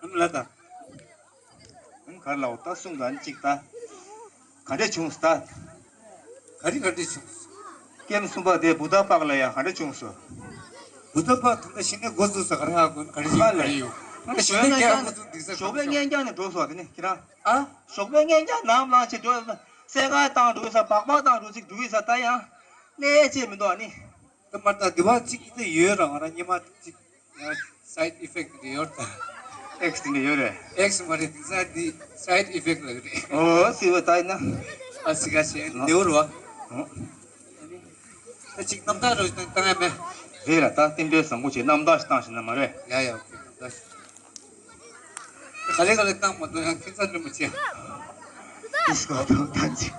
ཨམ་ལ་ད། ཨམ་གར་ལའོ་ད་གསུང་ག་ནི་ཅིག་ད། ག་འདྲས་བྱུང་ད། ག་རེ་ག་འདྲས་བྱུང་། ཀེམ་གསུམ་པ་དེ་བུ་ད་པག་ལ་ཡ་ག་འདྲས་བྱུང་སོ། བུ་ད་པག་ད་ལྟ་ཤི་ནས་འགོ་བཙུགས་ས་ག་རེ་ཧ་གོ་ནི་ག་རེ་ཞིག་ག་རེ་ཡོད། ང་ཞི་ནས་སྐྱ་འགོ་བཙུགས་འགྲིག་ས་ཞོགས་པའི་སྔན་རྐྱང་ནས་འགྲོ་སོ་དེ་ནི་ཁྱེད་རང་། ཨ། ཞོགས་པའི་སྔན་རྐྱང་ནམ་ལངས་བྱས་འགྲོ་ཡོད་ས་སེ་ག་བཏང་འགྲོ་ཡོད་ས་སྦག་སྦག་བཏང་འགྲོ་ཅིག་འགྲོ་ཡོད་ས་ད་ཡང་གནས་ཡས་ཅེས་མི་འདུག་ཨ་ནི། ད་མ་ད་དེ་བ་ཅིག་ད་ཡོད་ར་ང་རང་ཉི་མ་ཅིག་side effect་འདི་ཡོད་ད། X་འདི་ཡོད་རེད། X་མ་རེད་དེང་སང་འདི་side effect་ལ་རེད། ཨོ་སི་བ་ད་ཡིན་ན། ཨ་སི་ག་ཤེས་ཨོ་ལེའུ་རུ་བ། ཨོ། ད་ཅིག་རྣམ་ཐར་རུ་བཏང་བཏང་ཡ་མེད། རེད་ལ་ད་རྟེན་འབྲེལ་བཟང་པོ་བྱས་རྣམ་ཐར་ཞིག་བཏང་ཞིག་ན་མ་རེད། ཡ་ཡ་ཨོ་ཁེ་རྣམ་ཐར་ཞིག་ག་ལེ་ག་ལེ་བཏང་མ་གཏོགས་ཡང་ཁྱོད་ཚ་འདྲི་མ་བྱེད། ཨིས་གོ་ཐོ་ཐ་ཅི།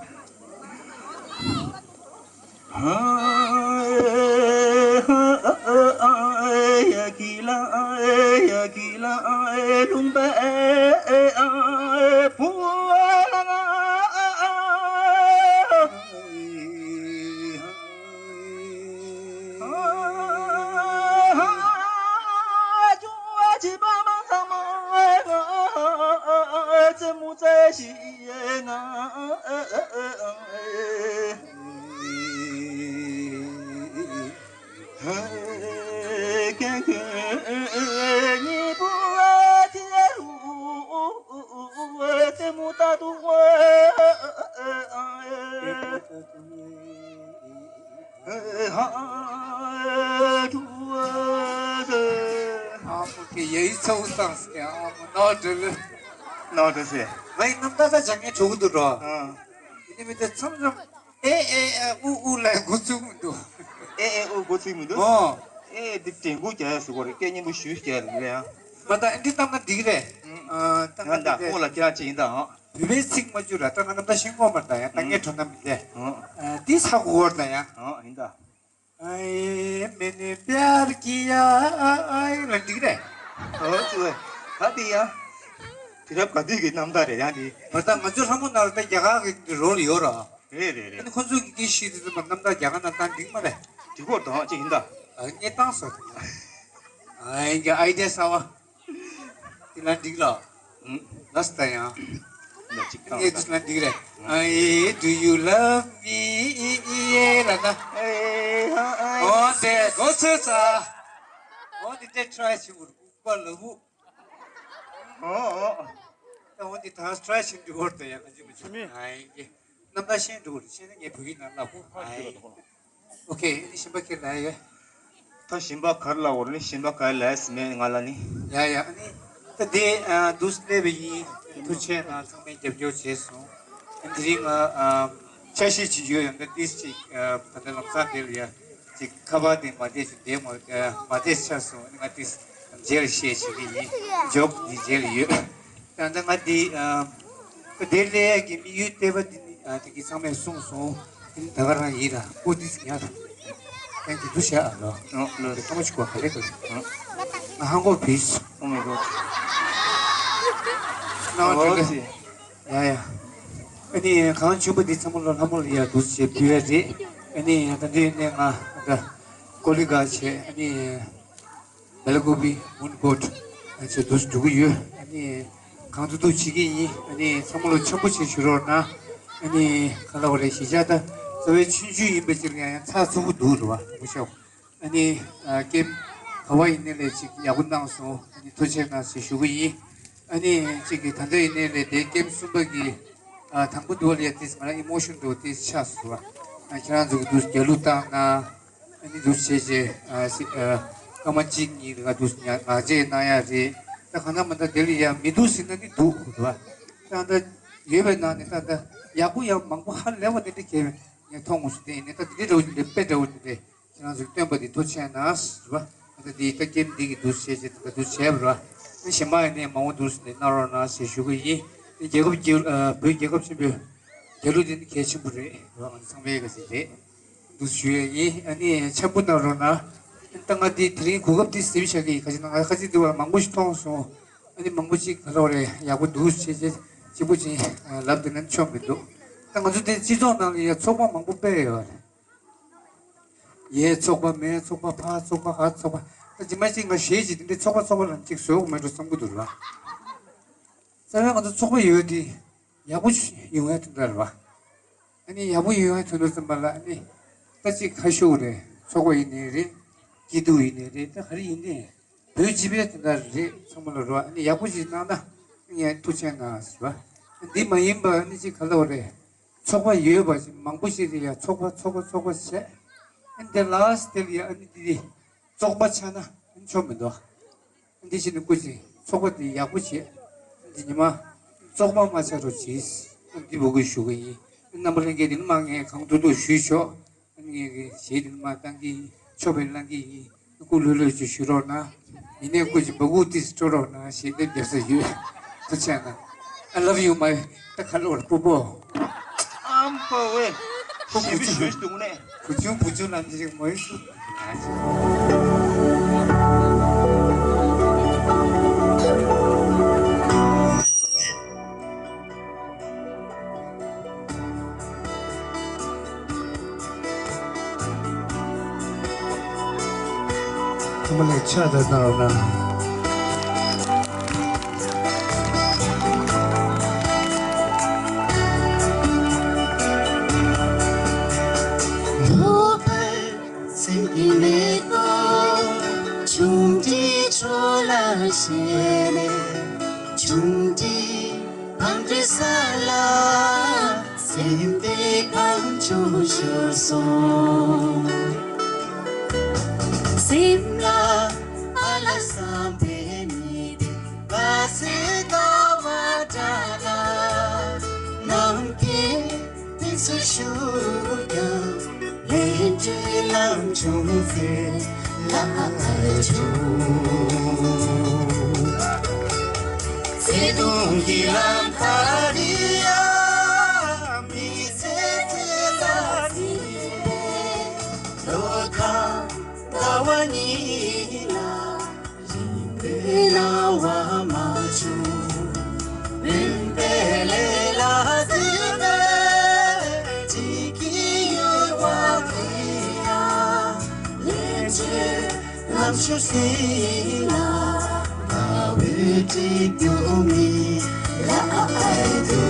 ཨ་མོ་གི་ཡ་ཡི་ཚ་བོ་བཏང་ཟེར་ཨ་མོ་ནོར་འགྲོ་ལེ། ནོར་འགྲོ་ཟེར། ང་ཡི་རྣམ་ཐར་ད་བྱ་ངན་གྲོགས་འདུག་འགྲོ། ཨ། ཡིན་ནི་མི་དེ་མཚམས་མཚམས་ཨེ་ཨེ་ཨེ་ཨུ་ཨུ་ལ་འགོ་ཚུགས་མི་འདུག་ཨེ་ཨེ་ཨུ་འགོ་ཚུགས་མི་འདུག་ཨོ། ཨེ་འདི་དྲན་སྐུལ་རྒྱག་ཡ་ཟེར་གོ་རེད་སྐད་སྙན་པོ་ཞུས་རྒྱག་ཡ་རེད་ལེ་ཡ། མ་ད་ཨེ་འདི་བཏང་ན་འགྲིག་རེད། ཨ་ད་ང་ད་འདི་ཨོ་ལ་ཁྱེད་རང་ཅིག་ཡིན་ད་ཨ། བོད་པའི་ཚིག་མ་བརྗོད་ར་ད་ང་རྣམ་ཐར་ཤེས་ཀྱི་ཡོད་མ་རེད་ད་ཡ་ད་ངས་དྲན་ན་མི་འདས། ཨ་འདི་ཚ་གོ་བར་ད་ཡ། ཨ་ཡིན་ད། ཨའི་མེ་ནེ་པྱར་ཀི་ཡ་ཨའི་ལ་འགྲིག་རེད། ཨོ་ཙི་ཝེ། ད་འདི་ཡ། དུས་རབས་ག་དུས་ཀྱི་རྣམ་ཐར་རེད་ཡ་འདི། བར་ཐག་ང་ཚོ་ལྷ་མོ་ནང་ལ་ད་རྒྱ་གར་གྱི་རོལ་ཡོད་ར། རེད་རེད་རེད། ཨ་ནི་ཁོ་ཚོ་གི་སྐད་ཤེས་དུས་ཙམ་པ་རྣམ་ཐར་རྒྱ་གར་ནང་བཏང་འགྲིག་མ་རེད། འགྲིག་གོ་དང་ཅིག་ཡིན་ད། ཨ་ངས་བཏང་སོང་། ཨའི་གི་ཨའི་ཌི་ཡ་གསར་བ། དེ་ལ་འགྲིག་ལ། ལ་སི་ད་ཡང་། ལ་གཅིག་བཏང་ངས་དེ་ལ་འགྲིག་རེད། ཨའི་do you love me ལ་ན། འོ་དེ་གོ་ཚོད་ཚ། འོ་དེ་དེ་try བྱེད་དགོས་རེད་པ་ལ་བུ། ཨོ་ཨོ། ད་འོ་དེ་ད་try བྱེད་འགྲིག་གོ་རེད་ད་ཡང་ག་ཅི་མ་བྱེད་མི་ཨའི་གི། རྣམ་ཐར་ཤེས་འགྲོ་གི་རེད་ཤེས་ན་ངས་བོད་ཡིག་ནང་ལབ་དགོས། ཨོ་ཁེ་ཨ་ནི་གཞན་པ་ཁྱེད་ལ་ཡོད། ད་གཞན་པ་ག་རེ་ལབ་དགོས་རེད་ནི་གཞན་པ་ག་རེ་ལབ་ཡ་ཟེར་མེད་ང་ལ་ནི། ཡ་ཡ་ཨ་ནི། ད་དེ་ཨ་འདུག་སེ་སླེབས་པ་ཡིན། ཐུགས་རྗེ་གནང་ཚང་མས་རྒྱབ་སྐྱོར་བྱས་སོང་། ཨ་དེ་རིང་ང་ཨ་འཆར་གཞི་ཅིག་ཡོད་ཡང་ད་ཏིས་ཅིག་ཨ་ད་ལྟ་ལམ་སང་དེ་ལ་ཡ། དེ་ཁ་པར་དེ་མ་བསྡད་ཞིག་བསྡད་མ་བསྡད་ཆགས་སོང་། ང་དེ་རྗེས་ལ་བཤད་བྱེད་ཀྱི་ཡིན། ཇོག་འདི་རྗེས་ལ་ཡོད། ད་ལྟ་ང་འདི་ཨ་ཁ་བདེ་ལས་ཀྱི་དམིགས་ཡུལ་བལྟས་པ་འདི་ནི་ཨ་དེ་གི་ཚང་མས་གསུངས་སོང་། དེ་ནི་ད་ག་རང་ཡིན་ར། ཨོ་ཏི་སི་ཉར་ར། ཨེན་ཅི་འདུ་བྱ་ཨ་ལོ། ཨོ་ལོ། དེ་ཐོག་མ་ཞིག་གོ་ག་ལེ་ག་ལེ། ཨོ། ང་ཧང་གོ་བིས། Oh my god. ནའོ་ཨོ་ཏི་སི། ཡ་ཡ། ཨ་ནི་གང་བྱུང་བ་འདི་ཚང་མ་ལོ་ལྷ་མོ་ལ་ཡ་འདུ་བྱེད་ཕུལ་ཡ་རེད། ཨ་ནི་ད་འདི་ནས་ང་ད་ཀོ་ལི་ག་བྱས། ཨ་ནི་བེ་ལ་ཀུ་པི་མུན་གོ་ཊི་བྱས་འདུ་འགྲོ་གི་ཡོད། ཨ་ནི་གང་ཐུབ་ཐུབ་བྱེད་ཀྱི་ཡིན། ཨ་ནི་ཚང་མ་ལོ་འཆམ་པོ་བྱེད་ཞུ་རོགས་གནང་། ཨ་ནི་ག་ལ་བ་རེད། གཞིས་ཆགས་ད་རྩ་བའི་ཆུང་ཆུང་ཡིན་པ་ཅིག་ལ་ཡང་ཚགས་ཚུད་པོ་འདུག་རེད་བ། མུ་ཤོག་ཨ་ནི་ཨ་ཀེམ་ག་བ་ཡིན་ནའི་ལས་ཅིག་ཡག་པོ་གནང་སོང་། ཨ་ནི་ཐུགས་རྗེ་གནང་ཞེས་ཞུ་གི་ཡིན། ཨ་ནི་ཅིག་གི་ད་ལྟ་ཡིན་ནའི་ལས་དེ་ཀེམ་གསུམ་པ་གི་ཨ་དང་པོ་འདུག་ལ་ཡ་ཏིས་ང་རང་ཨི་མོ་ཤོན་འདུག་ཏིས་ཆགས་སོང་བ། ཨ་ཁྱེད་རང་ཚོ་གི་འདུག་རྒྱ་ལུགས་བཏང་ན། ཨ་ནི་འདུག་བྱས་བྱས་ཨ་སི་ཨ་སྐར་མ་གཅིག་གཉིས་ལ་འདུག་ང་ང་རྗེས་གནང་ཡ་རེད། ད་གང་ལྟར་མ་ད་དེ་ལ་ཡ་མི་འདུག་ཟེར་ན་ནི་འདུག་རེད་བ། ད་ད་ཡོད་པའི་ནང་ནས་ད་ད་ཡག་པོ་ཡང་མང་པོ་ཧ་ལས་པ་དེ་འདྲ་གས་ངས་མཐོང་ངོ་སུ་དེ་ཡིན་ནས། ད་དེ་འདྲ་འདྲ་བོ་ཅིག་འདྲ་དཔེ་འདྲ་བོ་ཅིག་འདྲ། ཁྱེད་རང་ཚོས་སྟོན་པ་འདི་ཐུགས་རྗེ་གནང་ཟེར་བ། ད་འདི་ད་ཀེམ་འདི་གི་འདུག་བྱས་བྱས་ད་འདུག་བྱས་པ་ར། ད་གཞན་པ་ཡིན་ནའི་མང་པོ་འདུག་ཟེར་ནས་གནང་རོགས་གནང་ཞེས་ཞུ་གི་ཡིན། འདི་རྒྱལ་ཁབ་རྒྱལ་ཨ་བོད་རྒྱལ་ཁབ་ཆེན་པོའི་རྒྱལ་གླུ་འདི་ནི་གལ་ཆེན་པོ་རེད་ར། ང་ཚོ་ཚང་མའི་ག་ཚོད་རེད། འདུག་ཞུ་ཡས་ཡིན། ཨ་ནི་འཆམ་པོ་གནང་རོགས་གནང་། ད་ང་འདི་དེ་རིང་གོ་སྐབས་འདི་ཟིན་བྱ་གི་ཁ་ཅིག་ན་ང་ཁ་ཅིག་འདི་བ་མང་པོ་ཞིག་མཐོང་སོང་། ཨ་ནི་མང་པོ་ཅིག་ག་ལ་བ་རེད། ཡག་པོ་འདུག་བྱས་བྱས་གཅིག་པུ་ཅིག་ལབ་དེ་ན་ཆོག་མི་འདུག་ད་ང་ཚོ་དེ་སྤྱི་ཚོགས་ནང་ལ་ཡ་ཚོགས་པ་མང་པོ་སྤེལ་ཡོད་རེད། ཡའི་ཚོགས་པ། མའི་ཚོགས་པ། ཕའི་ཚོགས་པ། ཧའི་ཚོགས་པ། ད་རྗེས་མ་ཅིག་ང་གཞས་ཅིག་དེ་འདྲའི་ཚོགས་པ་ཚོགས་པ་ལ་ཅིག་བཟོ་དགོས་མེད་འགྲོ་བསམ་གྱི་འདུག་ར། རྩ་བའི་ང་ཚོ་ཚོགས་པ་ཡོད་དེ་ཡག་པོ་ཡོང་ཡ་དེ་འདྲ་རེད་བ། ཨ་ནི་ཡག་པོ་ཡོང་ཡ་དོན་དུ་བསམ་པ་ལ་ཨ་ནི་ད་ཅིག་ཁ་ཤུགས་རེད། ཚོགས་པ་ཡིན་ནའི་རེད། སྐྱིད་སྡུག་ཡིན་ནའི་རེད། ད་ག་རེ་ཡིན་ནའི་བོད་སྤྱི་པའི་དོན་དག་རེད། ཚང་མ་ལ་རོགས་ཨ་ནི་ཡག་པོ་ཞིག་གནང་ན་ངས་ཐུགས་རྗེ་གནང་ཟེར་བ། འདི་མ་ཡིན་པ་ཨ་ནི་ཅིག་ག་ལ་བ་རེད། ཚོགས་པ་ཡོད་པ་ཞིག་མང་པོ་ཞིག་ལ་ཡ་ཚོགས་པ་ཚོགས་པ་ཚོགས་པ་བྱས། ཨ་ནི་དེ་ལ་སི་དེ་ལ་ཡ་ཨ་ནི་འདི་བཙོག་པ་ཆགས་ན་ཨ་ནི་ཆོ་མི་འདུག་འདི་བྱས་ནས་སྐུ་མཁྱེན་ཚོགས་པ་འདི་ཡག་པོ་བྱས། འདི་ཉི་མ་བཙོག་པ་མ་ཆགས་རོགས་གྱིས། འདི་འབོད་སྐུལ་ཞུ་གི་ཡིན། རྣམ་པ་ལྷན་རྒྱས་འདི་ནི་མ་ངས་གང་ཐུབ་ཐུབ་ཞུས་ཆོག་ངས་གི་གཞས་འདི་ནི་མ་བཏང་གི་ཡིན། ཆོག་པའི་བླང་གི་ཡིན། སྐུ་ལྷོད་ལྷོད་ཅིག་ཞུ་རོགས་གནང་། ཡིན་ནའི་སྐུ་ཅིག་འབོད་སྐུལ་ཏིས་སྤྲོད་རོགས་གནང་ཞེས་འདི་རྒྱབ་ས་ཡོད། ཐུགས་རྗེ་གནང་། I love you my ད་ཁ་ལོར་སྤུ་པོ། ཨམ་པ་ཝེ། ཁོ་བུ་ཆུང་། བུ་ཆུང་བུ་ཆུང་ལམ་ཅིག་མོ་ཡིན་སུ། ཐོག་མ་ལས་ཕྱག་དར་གནང་རོགས་གནང་། ལྷོ་པའི་ཚེ་གི་མེ་ཏོག་ཆུང་འདྲིས་འཕྲོ་ལ་ཞེན་ནས། ཆུང་འདྲིས་བང་འདྲིས་ས་ལ་སེམས་པའི་གངས་ལྗོངས་ཤོར་སོང་། སེམས་ལ་ཨ་ལ་བསམ་པའི་མི་དེ་བ་སེ་ད་བ་ད་ལ་ནམ་མཁའི་དབྱིངས་སུ་ཞུགས་ཀྱང་། ལས་འབྲས་ལམ་བྱུང་ཚེ་ལ་ཆུང་། ཚེ་དུང་གི་ལམ་ཁ་རི་ཡ་མི་ཚེ་ཚེ་ལ་ཟིན་པའི་ལོ་ཁ་ཟླ་བ་གཉིས་ལ། རིང་པོའི་སྣང་བ་མ་བྱུང་། རིང་པོའི་ལས་ལ་བརྩེ་བའི་འཇིགས་ཀྱི་ཡུ་བ་དེ་ཡང་། ལས་བྱེད་ལམ་ཞུགས་སྲིད་ལ། དགའ་བའི་སྒྲིག་རྒྱུ་མི་ལ་ཨ་ཨ་དུ།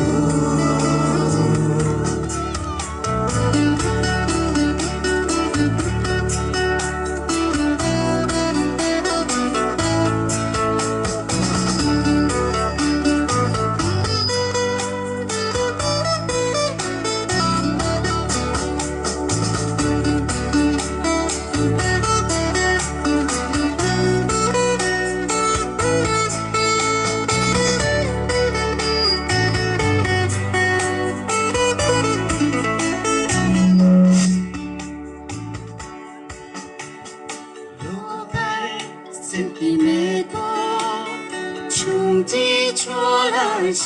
ཆེ་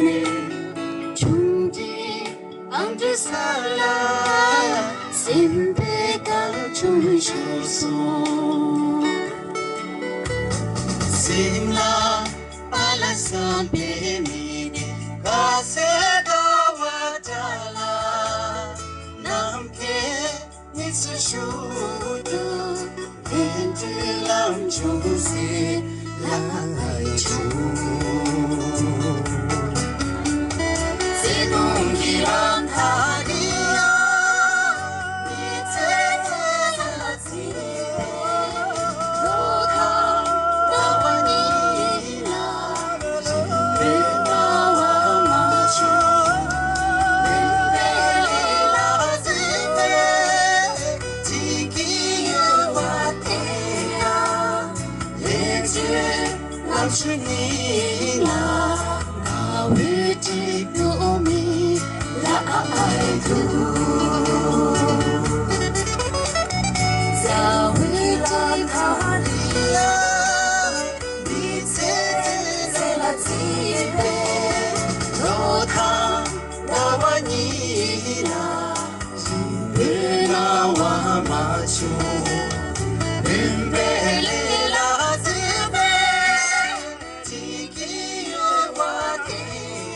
ནས་ཆུང་འདྲིས་ཨང་འདྲིས་ས་ལ་སེམས་པའི་གང་བྱུང་ཤོར་སོང་། སེམས་ལ་པ་ལ་བསམ་པའི་མི་ནི་ག་ཚོད་དགའ་བ་འདྲ་ལ། ནམ་མཁའི་གཉིས་སུ་ཞུགས་དུས། དེ་འདྲའི་ལམ་བྱུང་ཟེར་ལ་ཨ་ཨའི་བྱུང་། བརྩེ་དུང་གི་ལམ་ཐག་འདི་ཡང་མི་ཚེ་ལ་ཚིག་པའི་ལོ་དང་ཟླ་བ་གཉིས་ལ། རིང་པོའི་སྣང་བ་མ་བྱུང་། རིང་པོའི་ལས་ལ་བརྩེ་བའི་འཇིགས་ཀྱི་ཡུ་བ་དེ་ཡང་ལས་བྱེད་ལམ་ཞིག་ཡིན་ན། ང་བའི་འདྲིས་རྒྱུ་མི་ལ་ཨ་ཨའི་འདུག། རྩ་བའི་ལམ་ཐག་འདི་ཡང་མི་ཚེ་ལ་ཚིག་པའི་ལོ་དང་ཟླ་བ་གཉིས་ལ། རིང་པོའི་སྣང་བ་མ་བྱུང་། རིང་པོའི་ལས་ལ་བརྩེ་བའི་འཇིགས་ཀྱི་ཡུ་བ་དེ་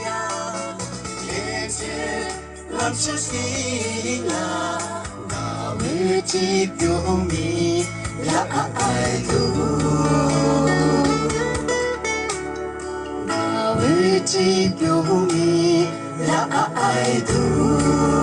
ཡང་ལས་བྱེད་ལམ་ཞིག་ཡིན་ན། ང་བའི་འདྲིས་རྒྱུ་མི་ལ་ཨ་ཨའི་འདུག། ང་བའི་འདྲིས་རྒྱུ་མི་ལ་ཨ་ཨའི་འདུག།